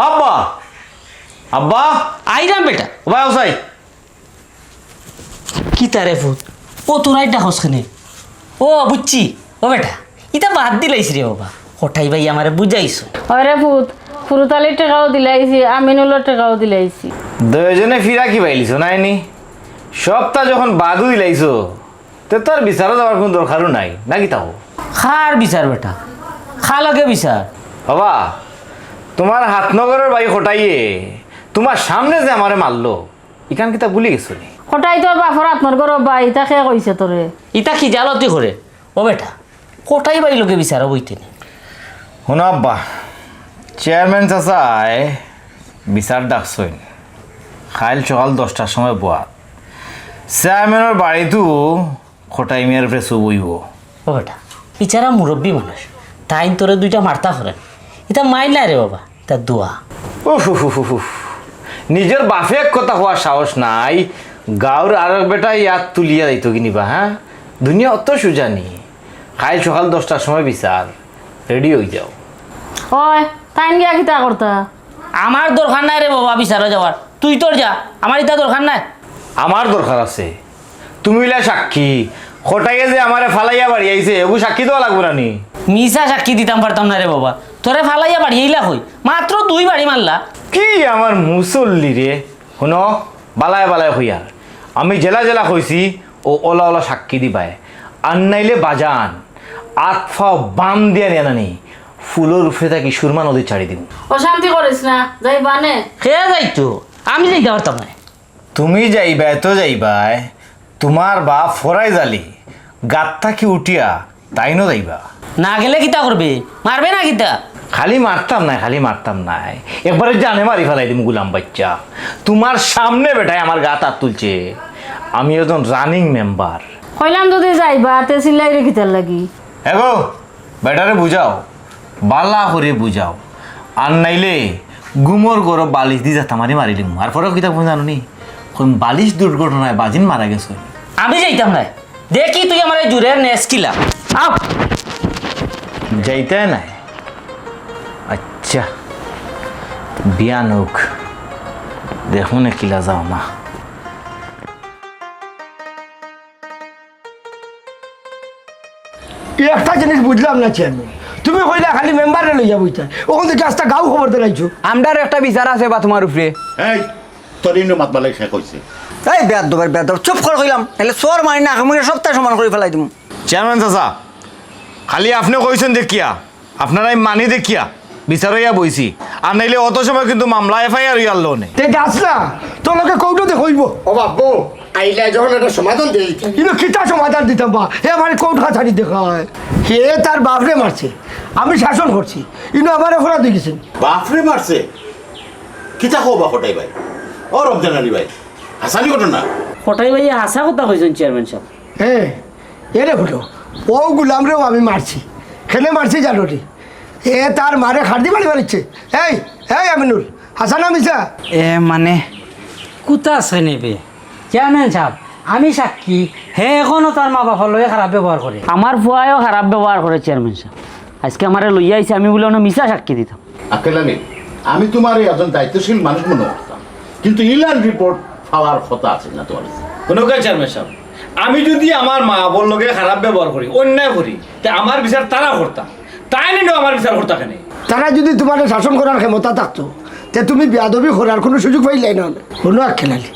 আব্বা! আব্বা! আইরাম বেটা। ও ভাই, ও সাই। কিতা রে ফুত? ও তোরা এটা হস কেনে? ও বুঝছি। ও বেটা, ইতা বাদ দিলাইছি রে বাবা। কটাই ভাই আমারে বুঝাইছো। ওরে ফুত, ফুরুতালির টেকাও দিলাইছি, আমিনুলর টেকাও দিলাইছি। দুইজনে ফিরা কি পাইলিছো নায়নি? সবতা যখন বাদও দিলাইছো, তে তো আর বিচারো যাওয়ার কুনু দরকারও নাই, নাকি তাও? কার বিচার বেটা? কার লগে বিচার? বাবা, তুমার হাতনগরর ভাই কটাইয়ে তুমার সামনে যে আমারে মারলো, ইখান কিতা ভুলি গেছো নি? কটাই তোর বাপর আতনর ঘরো বা, ইতা কে কইছে তোরে? ইতা খিজালতি করে। ও বেটা, কটাই ভাই লগে বিচারো বইতে নি। হুনো আব্বা, চেয়ারম্যান চাচায় বিচার ডাকছইন। কাইল সকাল দশটার সময় বওয়াত। চেয়ারম্যানর বাড়িত কটাই মিয়ার উপরে সব অইবো। ও বেটা, ইচারা মুরব্বি মানুষ, তাইন তোরে দুইটা মারতা পারেন। ইতা মাইর নায় রে বাবা, ইতা দোয়া। উফ, উফ, উফ, উফ, উফ। নিজর বাপে এক কথা কওয়ার সাহস নাই, গাউর আরক বেটায় ইয়াত তুলিয়া যাইতো কিনিবা, হ্যাঁ? দুনিয়া অত সুজা নি। কাইল সকাল দশটার সময় বিচার, রেডি অই যাও। ওই, তাইন গিয়া কিতা করতা? আমার দরকার নাই রে বাবা বিচারো যাওয়ার, তুই তোর যা, আমার ইতা দরকার নাই। আমার দরকার আছে। তুমি অইলা সাক্ষী, কটাইয়ে যে আমারে ফালাইয়া বাড়ি আইছে, এগু সাক্ষী দেওয়া লাগবো না নি? মিছা সাক্ষী দিতাম পারতাম না রে বাবা। তোরে ফালাইয়া বাড়ি আইলা কই? মাত্র দুই বাড়ি মারলা। কি আমার মুসল্লি রে? হুনো, বালায় বালায় কইয়ার। আমি যেলা যেলা কইছি, ও ওলা ওলা সাক্ষী দিবায়। আর নাইলে বাজান, আত ফাও বান দিয়া নিয়া নানি, ফুলর উপরে থাকি সুরমা নদী ছাড়ি দিমু। অশান্তি করিস না, যাইবা নে। কে যাইতো? আমি যাইতাম পারতাম না। তুমি যাইবায় তো যাইবায়, তুমার বাপ ফরাইজ আলী গাত থাকি উঠিয়া তাইনও যাইবা। না গেলে কিতা করবে? মারবে না কিতা? খালি মারতাম নায়, খালি মারতাম নায়, একবারে জানে মারি ফালাই দিমু গুলাম বাইচ্চা। তুমার সামনে বেটায় আমার গাত আত তুলছে, আমি একজন রানিং মেম্বার। কইলাম যদি যাইবা, তে চিল্লাইরে কিতার লাগি? এগো, বেটারে বুঝাও, বালা করি বুঝাও। আর নাইলে ঘুমর ঘরো বালিশ দি জাতা মারি মারিলিমু। আর পরে কিতা কইমু জানো নি? কইমু বালিশ দুর্ঘটনায় বাজিন মারা গেছে। আমি যাইতাম নায়। দেখি তুই আমার এই জুরের নেস কিলা। আও। যাইতায় নায়? আচ্ছা, বিয়ান অউক, দেখমুনে কিলা যাও মা। এই একটা জিনিস বুঝলাম না চেয়ারম্যান, তুমি কইলা খালি মেম্বাররে লইয়া বইতা, অখন দেখি আস্তা গাঁও খবর দিলাইছো। আমরার একটা বিচার আছে বা তুমার উপরে। এই, তোর ইনো মাত বালাই শেষ অইছে। এই বেয়াদব, বেয়াদব, চুপ কর কইলাম, নাইলে চড় মারি না, আমি সবটা সমান করি ফালাই দিমু। চেয়ারম্যান চাচা, খালি আপনে কইছইন দেখিয়া, আপনারারে মানি দেখিয়া বিচার অইয়া বইছি, আর নাইলে অত সময় কিন্তু মামলা এফআইআর অইয়া আরলো নে। তে যাস না, তোর লগে কোর্টো দেখা অইবো। ও বাবু, আইলা যখন একটা সমাধান দেই। ইনো কিতা সমাধান দিতাম বা? হে আমারে কোর্ট কাছারি দেখায়। হে তার বাপরে মারছে, আমি শাসন করছি, ইনো আমার অপরাধ অই গেছে। বাপরে মারছে? কিতা কও বা কটাই ভাই? ও রমজান আলী ভাই, হাছানি ঘটনা? কটাই ভাই হাছা কথা কইছইন চেয়ারম্যান সাব। হে, এরে হুনো, অউ গুলামরেও আমি মারছি। কেনে মারছি জানো নি? এ তার মারে খাড়দি মারি মারিছে। এই, এই আমিনুল, হাছা না মিছা? এ মানে? কুতা আছে নিবে? চেয়ারম্যান সাব, আমি সাক্ষী, হে অখনো তার মা বাপর লগে খারাপ ব্যবহার করে। আমার ফুয়ায়ও খারাপ ব্যবহার করে চেয়ারম্যান সাব। আইজকে আমারে লইয়া আইছে, আমি বুলে অনো মিছা সাক্ষী দিতাম। আক্কেল আলী, আমি তুমারে একজন দায়িত্বশীল মানুষ মনো করতাম, কিন্তু ইলান রিপোর্ট পাওয়ার কথা আছিল না তুমার কাছে। হুনউক্কা চেয়ারম্যান সাব, আমি যুদি আমার মা বাপর লগে খারাপ ব্যবহার করি, অন্যায় করি, তে আমার বিচার তারা করতা, তাইন ইনো আমার বিচার করতা কেনে? তারা যুদি তুমারে শাসন করার ক্ষমতা থাকতো, তে তুমি বেয়াদবি করার কুনু সুযোগ পাইলায় না। হুনো আক্কেল আলী,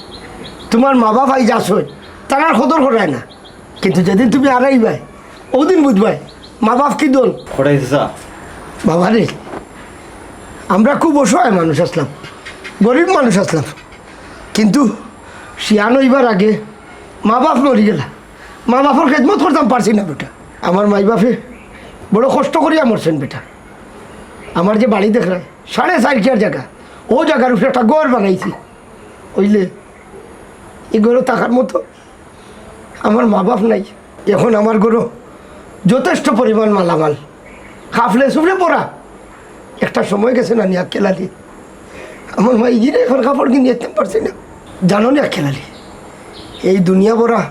তুমার মা বাপ আইজ আছইন, তারার কদর করায় না, কিন্তু যেদিন তুমি হারাইবায়, অউদিন বুঝবায় মা বাপ কিতা। কটাই চাচা। বাবারে, আমরা খুব অসহায় মানুষ আছলাম, গরিব মানুষ আছলাম, কিন্তু শিয়ান অইবার আগে মা বাপ মরি গেলা। মা বাপর খেদমত করতাম পারছি না বেটা। আমার মাই বাপে বড় কষ্ট করিয়া মরছইন বেটা। আমার যে বাড়ি দেখরায়, সাড়ে চাইর কিয়ার জাগা, অউ জাগার উপরে একটা ঘর বানাইছি। অইলে ই ঘরো থাকার মতো আমার মা বাপ নাই। অখন আমার ঘরো যথেষ্ট পরিমাণ মালামাল, কাফড়ে চুফড়ে ভরা। একটা সময় গেছে না নি আক্কেল আলী, আমার মাইজিরে অখন কাপড় কিনিয়া দিতাম পারছি না। জানো নি আক্কেল আলী, এই দুনিয়া ভরা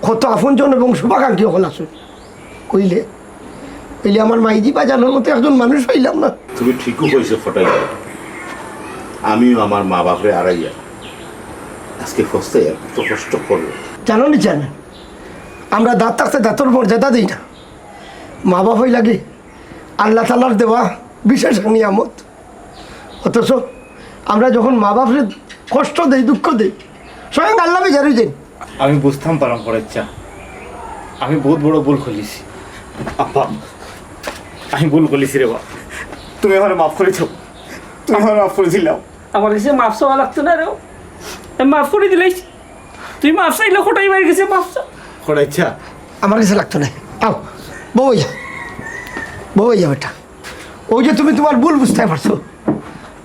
কত আপনজন এবং শুভাকাঙ্ক্ষী অকল আছইন। কইলে, কইলে আমার মাইজি বাজানোর মতো একজন মানুষ পাইলাম না। তুমি ঠিকউ কইছো কটাই। আমিও আমার মা বাপরে হারাইয়া আইজকে পস্তাইয়ার, কত কষ্ট করো। জানো নি চেয়ারম্যান, আমরা দাঁত থাকতে দাঁতর মর্যাদা দেই না। মা বাপ অইলা গি আল্লাহ তাআলার দেওয়া বিশেষ এক নিয়ামত। অথচ আমরা যখন মা বাপরে কষ্ট দেই, দুঃখ দেই, স্বয়ং আল্লাহ বেজার অইযাইন। আমি বুঝতাম পারলাম কটাই চাচা, আমি বউত বড় ভুল করিলিছি। আব্বা, আমি ভুল করিলিছি রে বা, তুমি আমারে মাফ করি দেও, তুমি আমারে মাফ করি দিলাও। আমার গেছে মাফ চাওয়া লাগতো না রে, আমি মাফ করি দিলাইছি। তুই মাফ চাইলে কটাই ভাইর গেছে মাফ চা। কটাই চাচা। আমার গেছে লাগতো নায়। আও, বউ অইয়া, বউ অইয়া বেটা। অউ যে তুমি তুমার ভুল বুঝতায় পারছো,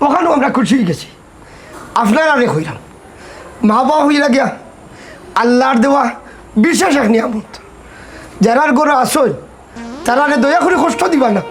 অখানউ আমরা খুশি অইগেছি। আপনারারে কইরাম, মা বাপ অইলা গিয়া আল্লার দেওয়া বিশেষ এক নিয়ামত। যারার ঘরো আছইন, তারারে দয়া করি কষ্ট দিবা না।